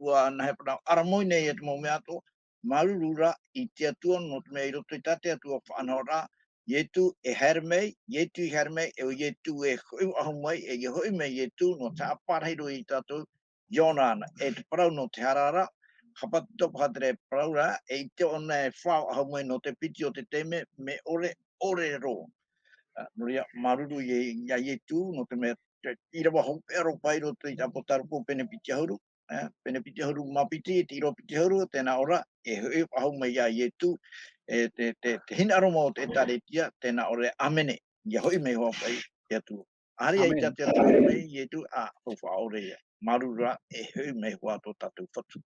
ʻua nā hea parau, ʻaramoina ia te mau mea atoʻa, māuruuru rā i te Atua, nō te mea i roto i tā te Atua faʻanahoraʻa, Ietu e haere mai, Ietu i haere mai, e ʻo Ietu e hoʻi faʻahou mai, e ʻia hoʻi mai Ietu, nō te haʻapārahi roa ia tātou, iāna ānei, e te parau nō te hara ra, haʻapātito paha terā e parau ra, e ʻite ʻōna e fā faʻahou mai nō te piti o te taime, mea ʻore, ʻore roa. Ā, nō reira, māuruuru iā, iā Ietu, nō te mea, te ʻīrava hopeʻa roa paʻi i roto i te ʻĀpotarupo pene piti ʻahuru, ā, pene piti ʻahuru mā piti, te ʻīrava piti ʻahuru, tē nā ʻō ra, e hoʻi faʻahou mai iā Ietu, e te, te, te hinaʻaro mau o te ʻĒkālesia, tē nā ʻō ra, ʻāmene, ʻia hoʻi mai hoʻi paʻi te Atua. ʻĀreʻa i te Atua mai Ietu, ā, faufaʻa ʻore ia. Māuruuru rā, e hoʻi mai hoʻi tō tātou Fatu.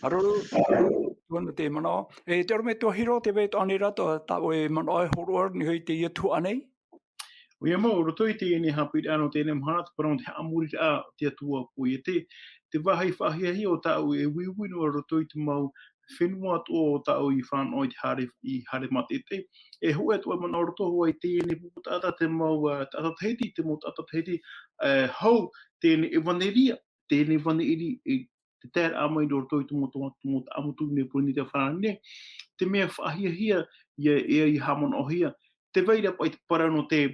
Māuruuru, tuahine te manaʻo. E te ʻorometua Hiro, tē vai atoʻa ānei ra tō, tā ʻoe manaʻo e hōroʻa nei hoʻi i teie tuhaʻa nei? ʻOia mau, roto i teie nei haʻapiʻiraʻa nō teie mahana, te parau nō te haʻamoriraʻa o te Atua pōiete, te vāhi faʻahiahia o tāʻu e uiui noa roto i te mau fenua atoʻa o tāʻu i fānaʻo i te haere, i haere mātaʻitaʻi. E hōʻē atoʻa manaʻo roto hoʻi i teie nei pupu taʻata, te mau, ā, taʻata Tahiti, te mau taʻata Tahiti, ā, hou teie nei ʻevanelia, teie nei ʻevanelia, e, te taeraʻa mai nō roto i te mau, te mau, te mau taʻamotu nei Pōrīnetia farāni nei, te mea faʻahiahia, ʻia, ʻia, ʻia haʻamanaʻohia, tē vai ra paʻi te parau nō te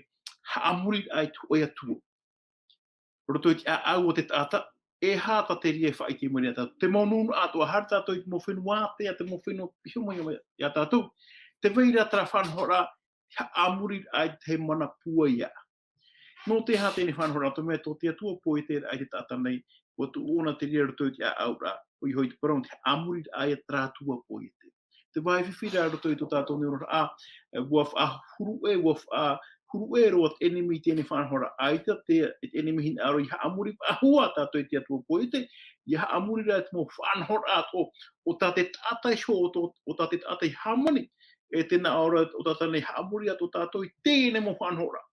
haʻamoriraʻa i te hōʻē Atua. Roto i te ʻāʻau o te taʻata, e aha tā te reira e faʻaʻite mai nei iā tātou. Te mau nūnaʻa atoʻa, haere tātou i te mau fenua ātea, te mau fenua piha mai iā, iā tātou. Tē vai ra terā faʻanahoraʻa, haʻamoriraʻa i te mana pūai. Nō te aha teie faʻanahoraʻa, nō te mea tō te Atua pōieteraʻa i te taʻata nei, ʻua tuʻu ʻōna te reira roto i te ʻāʻauraʻa, ʻoia hoʻi te parau nō te haʻamoriraʻa i terā Atua pōiete. Te vāhi fifi rā roto i tō tātou nei oraraʻa, ā, ʻua faʻahuru ʻē, ʻua faʻahuru ʻē roa te ʻenemi i teie faʻanahoraʻa. ʻAita te, te ʻenemi hinaʻaro ʻia haʻamori faʻahou ā tātou i te Atua pōiete, ʻia haʻamori rā te mau faʻanahoraʻa atoʻa, ʻo tā te taʻata iho, ʻo tō, ʻo tā te taʻata i hāmani, e te nā ʻō ra o tātou nei haʻamori atu tātou i teie mau faʻanahoraʻa.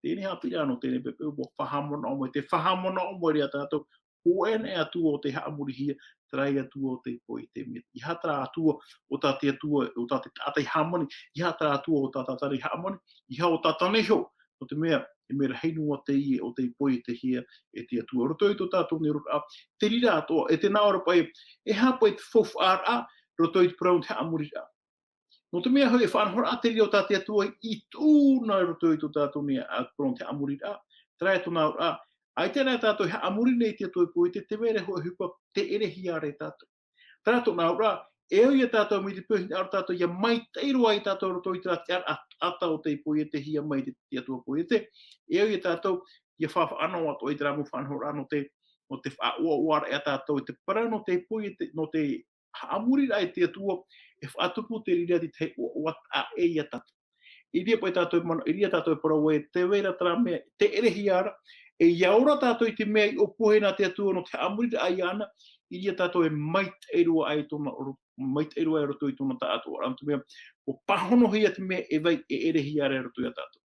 Teie haʻapiʻiraʻa nō teie poʻipoʻi, ʻua faʻahaʻamanaʻo mai, tē faʻahaʻamanaʻo mai ra tātou, hōʻē anaʻe Atua ʻo tē haʻamorihia, terā Atua ʻo tei poiete mai. ʻEiaha terā Atua ʻo tā te Atua, ʻo tā te taʻata i hāmani, ʻeiaha terā Atua ʻo tā tātou i hāmani, ʻeiaha ʻo tātou nei hoʻi, nō te mea, e mea rahi noa teie ʻo tei poietehia e te Atua. Roto i tō tātou nei oraraʻa, te reira atoʻa, e te nā ʻō ra paʻi, e aha paʻi te faufaʻaraʻa, roto i te parau nō te haʻamoriraʻa. Nō te mea hoʻi e faʻanahoraʻa te reira o tā te Atua i tuʻu na roto i tō tātou nei ā, parau nō te haʻamoriraʻa, terā e tōna auraʻa, ʻaita rā tātou e haʻamori nei i te Atua e poiete, tē vai ra hoʻi e ʻohipa tē ʻerehia ra e tātou. Terā tōna auraʻa, e au ia tātou mai te peu hinaʻaro tātou ʻia maitaʻi roa ai tātou roto i terā tiʻaraʻa ata ʻo tei poietehia mai te, te Atua poiete, e au ia tātou ʻia faʻanaho atoʻa i terā mau faʻanahoraʻa nō te, nō te faʻaʻoaʻoaraʻa ia tātou i te parau nō te poiete, nō te haʻamoriraʻa i te Atua, e faʻatupu te reira i te tahi ʻoaʻoa taʻa ʻē ia tātou. I reira paʻi tātou e mana-, i reira tātou e parau ē, tē vai ra terā mea, tē ʻerehia ra, e ʻia ora tātou i te mea i ʻōpuahia nā te Atua nō te haʻamoriraʻa iāna, i reira tātou e maitaʻi roa ai tōna ro-, maitaʻi roa ai roto i tōna taʻatoʻaraʻa, nō te mea, ʻua pāhonohia te mea e vai e ʻerehia ra i roto ia tātou.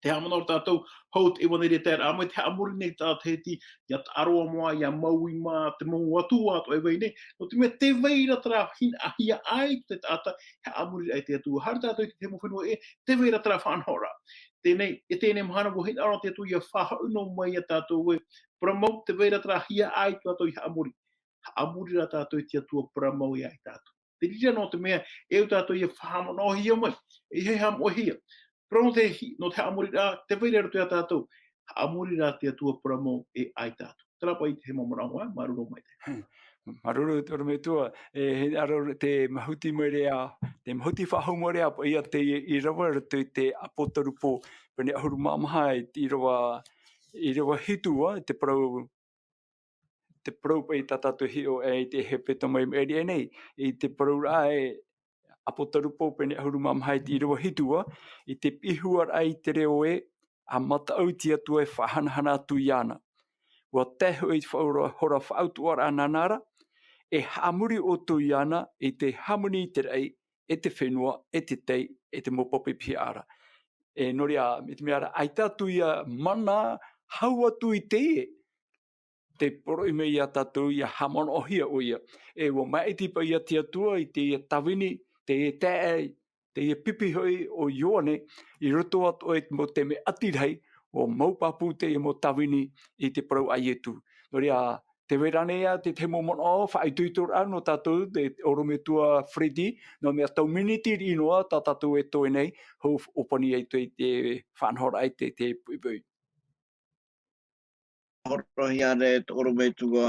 Tē haʻamanaʻo ra tātou, hou te ʻevanelia taeraʻa mai, tē haʻamori nei tātou i te, ʻia Taʻaroa mā, ʻia Maui mā, te mau atua atoʻa e vai nei, nō te mea tē vai ra terā hinaʻaro ʻāiʻa te taʻata, haʻamori ai te Atua. Haere tātou i te mau fenua ʻē, tē vai ra terā faʻanahoraʻa. Teie nei, e teie nei mahana ʻua hinaʻaro te Atua ʻia faʻahaʻu noa mai ia tātou ē, parau mau, tē vai ra terā hinaʻaro ʻāiʻa tātou i haʻamori. Haʻamori rā tātou i te Atua parau mau ia tātou. Te reira nō te mea, e au tātou ʻia faʻahaʻamanaʻohia mai, e ʻeiaha e haʻamoʻehia. Parau nō te hi-, nō te haʻamoriraʻa, tē vai ra roto ia tātou, haʻamori rā te Atua parau mau e ʻaita atu. Terā paʻi te mau manaʻo, ā, māuruuru maitaʻi. Māuruuru, te ʻorometua, e, hinaʻaro te mahuti mai ra, te mahuti faʻahou mai ra, paʻi ia te ʻīrava roto i te Apotarupo, pene ʻahuru mā maha, i te ʻīrava, ʻīrava hitu, ā, te parau, te parau paʻi tā tātou e hiʻo ai i te hepetoma i maʻiri aʻe nei, i te parauraʻa e Apotarupo pene ʻahuru mā maha i te ʻīrava hitu, ā, i te piʻi huaraʻa i te reo ē, ʻa mataʻu i te Atua e faʻahanahana atu iāna. ʻUa tae hoʻi i te faʻaora-, hora faʻautuʻaraʻa nāna ra, e haʻamori ʻoutou iāna i te hāmani i te raʻi, e te fenua, e te tai, e te mau pape pihaʻa ra. E nō reira, i te mea ra, ʻaita atu ia mana hau atu i teie, tē poroʻi mai ia tātou ʻia haʻamanaʻohia ʻoia. E ʻua maʻiti paʻi ia te Atua i teie tāvini, teie taeaʻe, teie pipi hoʻi o Ioane, i roto atoʻa i te mau taime ʻati rahi, ʻua mau pāpū teie mau tāvini i te parau a Ietu. Nō reira, tē vai ra ānei ā te, te mau manaʻo faʻaitoitoraʻa nō tātou, te ʻorometua Freddy, nō te mea tau miniti riʻi noa tā tātou e toe nei, hou ʻōpani ai te, te faʻanahoraʻa i te, te poʻipoʻi. Horohia ra te ʻorometua,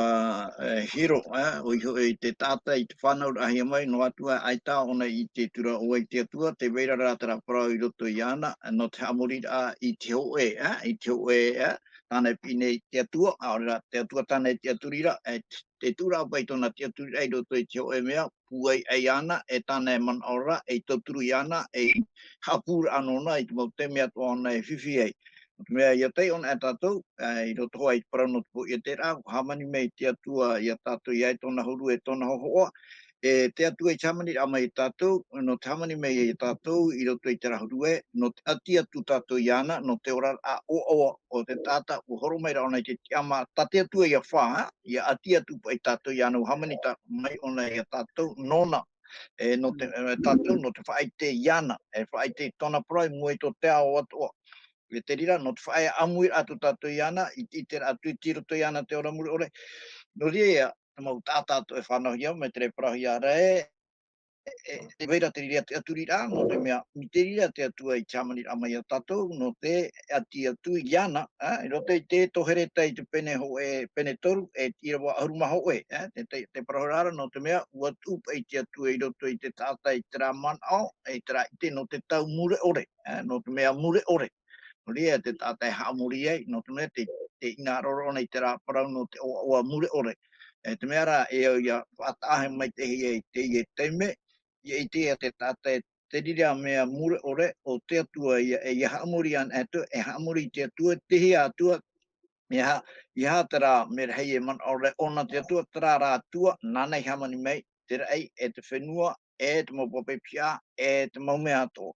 e, Hiro, ā, ʻoia hoʻi te taʻata i te fānauraʻahia mai, noa atu ā, ʻaita ʻōna i ʻite atu ra ʻo vai te Atua, tē vai ra rā terā parau i roto iāna, nō te haʻamoriraʻa i te hōʻē, ā, i te hōʻē, ā, tāna e piʻi nei i te Atua, ʻaore rā te Atua tāna e tiʻaturi ra, e, te tuʻuraʻa paʻi tōna tiʻaturiraʻa i roto i te hōʻē mea, pūai ai iāna, e tāna e manaʻo ra, e tauturu iāna, e haʻapūraʻa nōna i te mau taime atoʻa ʻōna e fifi ai. Nō te mea, ʻia taiʻo anaʻe tātou, ā, i roto hoʻi i te parau nō te poieteraʻa, ʻua hāmani mai te Atua ia tātou, ʻia ʻai tōna huru e tōna hōhoʻa, e te Atua i te hāmaniraʻa mai ia tātou, nō te hāmani mai ia tātou i roto i terā huru ē, nō te ʻati atu tātou iāna, nō te oraraʻa ʻoaʻoa o te taʻata, ʻua horo mai ra ʻōna i te tiʻamā, tā te Atua ia fā, ā, ʻia ʻati atu paʻi tātou iāna, ʻua hāmani tā-, mai ʻōna ia tātou, nōna, e, nō te, e, tātou, nō te faʻaʻite iāna, e faʻaʻite i tōna parau i mua i tō te ao atoʻa. E te reira, nō te faʻaea ʻāmui atu tātou iāna, i, i te ʻiteraʻa atu i roto iāna te ora mure ʻore. Nō reira, te mau taʻata atoʻa e fānauhia, mai te reira e parauhia ra ē, e, e, tē vai ra te reira tiʻaturiraʻa, nō te mea, mai te reira te Atua i te hāmaniraʻa mai ia tātou, nō te ʻati atu iāna, ā, i roto i te Tohereta i te pene hōʻē, pene toru, e te ʻīrava ʻahuru mā hōʻē, ā, te, te, te parauhia ra, nō te mea, ʻua tuʻu paʻi te Atua i roto i te taʻata i terā manaʻo, e terā ʻite nō te tau mure ʻore, ā, nō te mea mure ʻore. Nō reira te taʻata e haʻamori ai, nō te mea te, te hinaʻaro ra ʻōna i terā parau nō te ʻoaʻoa mure ʻore. E te mea ra, e au ʻia faʻataʻahia maitaʻi ai teie taime, ʻia ʻite ia te taʻata e te reira mea mure ʻore, ʻo te Atua ia, e ʻia haʻamori ana atu, e haʻamori i te Atua, te hea Atua, ʻeiaha, ʻeiaha terā mea rahi e manaʻo ra ʻōna te Atua, terā rā Atua, nāna i hāmani mai, te raʻi, e te fenua, e te mau pape piha, e te mau mea atoʻa.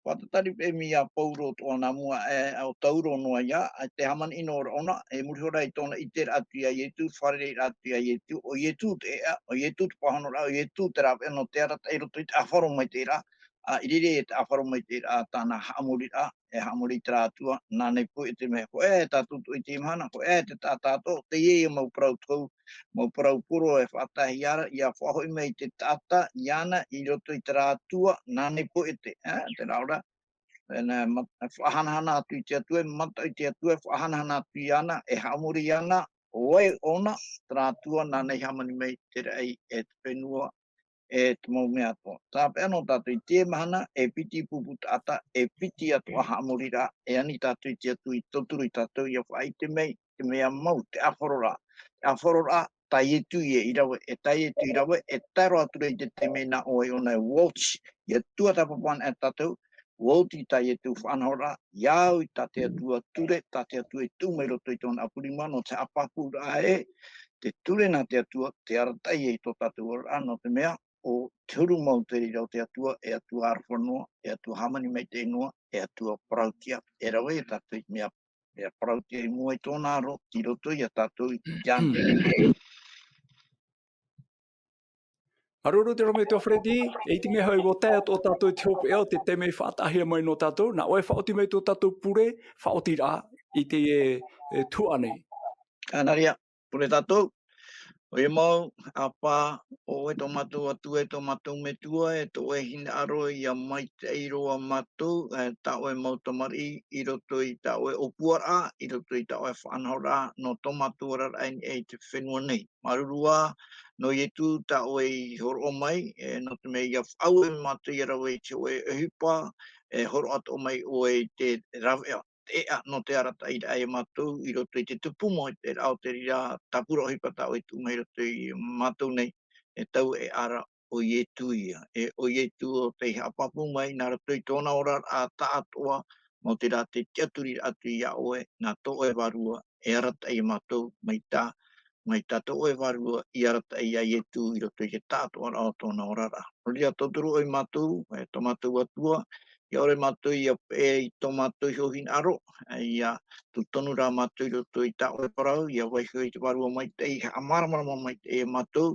Faʻatatari pē mai iā Pauro atoʻa nā mua, e, ʻo Tauro noa ia, e te hāmani ʻino ʻōna, e muri iho ra i tōna ʻiteraʻa atu iā Ietu, fārereiraʻa atu iā Ietu, ʻo Ietu te ʻēʻa, ʻo Ietu te pāhonoraʻa, ʻo Ietu te rāveʻa nō te arataʻi i roto i te ʻāfaro maitaʻi ra, ʻa, i reira i te ʻāfaro maitaʻi ra, tāna haʻamoriraʻa, e haʻamori i terā Atua, nāna i pohe te mea, hōʻē tātou tō i teie mahana, hōʻē te taʻata atoʻa, teie ia mau parau tohu, mau parau poro e faʻatahi ia ra, ʻia faʻahoʻi mai te taʻata, iāna i roto i terā Atua, nāna i pohe te, e, terā ora, e, nā, ma-, e faʻahanahana atu i te Atua, e mataʻu i te Atua, e faʻahanahana atu iāna, e haʻamori iāna, ʻo vai ʻōna, terā Atua, nāna i hāmani mai te raʻi, e te fenua, e te mau mea atoʻa. Tāpeʻa noa tātou i teie mahana, e piti pupu taʻata, e piti atoʻa haʻamoriraʻa, e ani tātou i te Atua i tauturu ia tātou ʻia faʻaʻite mai, te mea mau, te ʻāfaroraʻa. Te ʻāfaroraʻa, tā Ietu ia i rave, e tā Ietu i rave, e tae roa atu ra i te taime nā ʻō ai ʻōna e ʻua oti, ʻia tuatāpapa anaʻe tātou, ʻua oti tā Ietu faʻanahoraʻa, ʻia au i tā te Atua ture, tā te Atua i tuʻu mai i roto i tōna ʻāpurima, nō te haʻapāpūraʻa ē, te ture nā te Atua, te arataʻi i tō tātou oraraʻa, nō te mea, ʻo te huru mau te reira o te Atua, e Atua aroha noa, e Atua hāmani maitaʻi noa, e Atua parautia, e rave ia tātou i te mea, e parautia i mua i tōna aro, i roto ia tātou i te ānei. Māuruuru te ʻorometua Freddy, e i te mea hoʻi ʻua tae atoʻa tātou i te hopeʻa o te taime i faʻataʻahia mai nō tātou, nā ʻoe e faʻaoti mai tō tātou pure, faʻaotiraʻa i te, e, e, tuhaʻa nei. Ā, nā reira, pure tātou. ʻOia mau, ʻApā, ʻo ʻoe tō mātou Atua, e tō mātou Metua, e tō ʻoe hinaʻaro ʻia maitaʻi roa mātou, e tā ʻoe mau tamariʻi, i roto i tā ʻoe ʻōpuaraʻa, i roto i tā ʻoe faʻanahoraʻa, nō tō mātou oraraʻa i niʻa i te fenua nei. Māuruuru ā, nō Ietu tā ʻoe i hōroʻa mai, e, nō te mea ʻia faʻaue mātou ʻia rave i te hōʻē ʻohipa, e hōroʻa atoʻa mai ʻoe i te rāveʻa, te ʻēʻa nō te arataʻiraʻa ia mātou, i roto i te tupu maitaʻiraʻa o te reira tāpura ʻohipa tā ʻoe i tuʻu mai i roto ia mātou nei, e tau e ara ʻo Ietu ia. E ʻo Ietu ʻo tei haʻapāpū mai, nā roto i tōna oraraʻa taʻatoʻa, mau terā te tiʻaturiraʻa atu iā ʻoe, nā tō ʻoe Vārua, e arataʻi ia mātou, mai tā, mai tā tō ʻoe Vārua i arataʻi iā Ietu i roto i te taʻatoʻaraʻa o tōna oraraʻa. Nō reira, tauturu ʻoe ia mātou, e tō mātou Atua, ʻia ʻore mātou ʻia peʻe i tō mātou iho hinaʻaro, ʻia tūtonu rā mātou i roto i tā ʻoe parau, ʻia vaiiho i te Vārua Maitaʻi, haʻamāramarama maitaʻi ia mātou,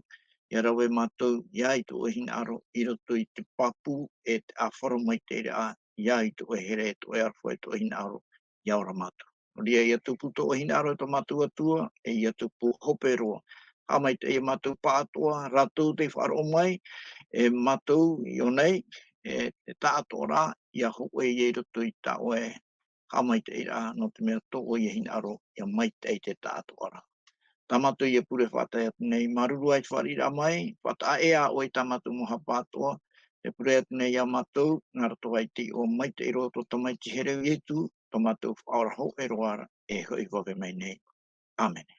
ʻia rave mātou, ʻia ʻite ʻoe hinaʻaro, i roto i te pāpū, e te ʻāfaro maitaʻiraʻa, ʻia ʻite ʻoe here, e tō ʻoe aroha, e tō ʻoe hinaʻaro, ʻia ora mātou. Nō reira, ʻia tupu tō ʻoe hinaʻaro, e tō mātou Atua, e ʻia tupu hope roa. Haʻamaitaʻi ia mātou pāʻatoʻa, rātou tei faʻaroʻo mai, e mātou i ʻō nei, e te taʻatoʻaraʻa, ʻia hōʻē ia i roto i tā ʻoe haʻamaitaʻiraʻa, nō te mea tō ʻoe ia hinaʻaro, ʻia maitaʻi te taʻatoʻaraʻa. Tā mātou ia pure faʻatae atu nei, māuruuru i te fāriʻiraʻa mai, faʻataʻa ʻē ā ʻoe i tā mātou mau hapa atoʻa, e pure atu nei iā mātou, nā roto i te iʻoa maitaʻi roa o tō tamaiti here ʻo Ietu, tō mātou Faʻaora hōʻē roa ra, e hoʻi vave mai nei. ʻĀmene.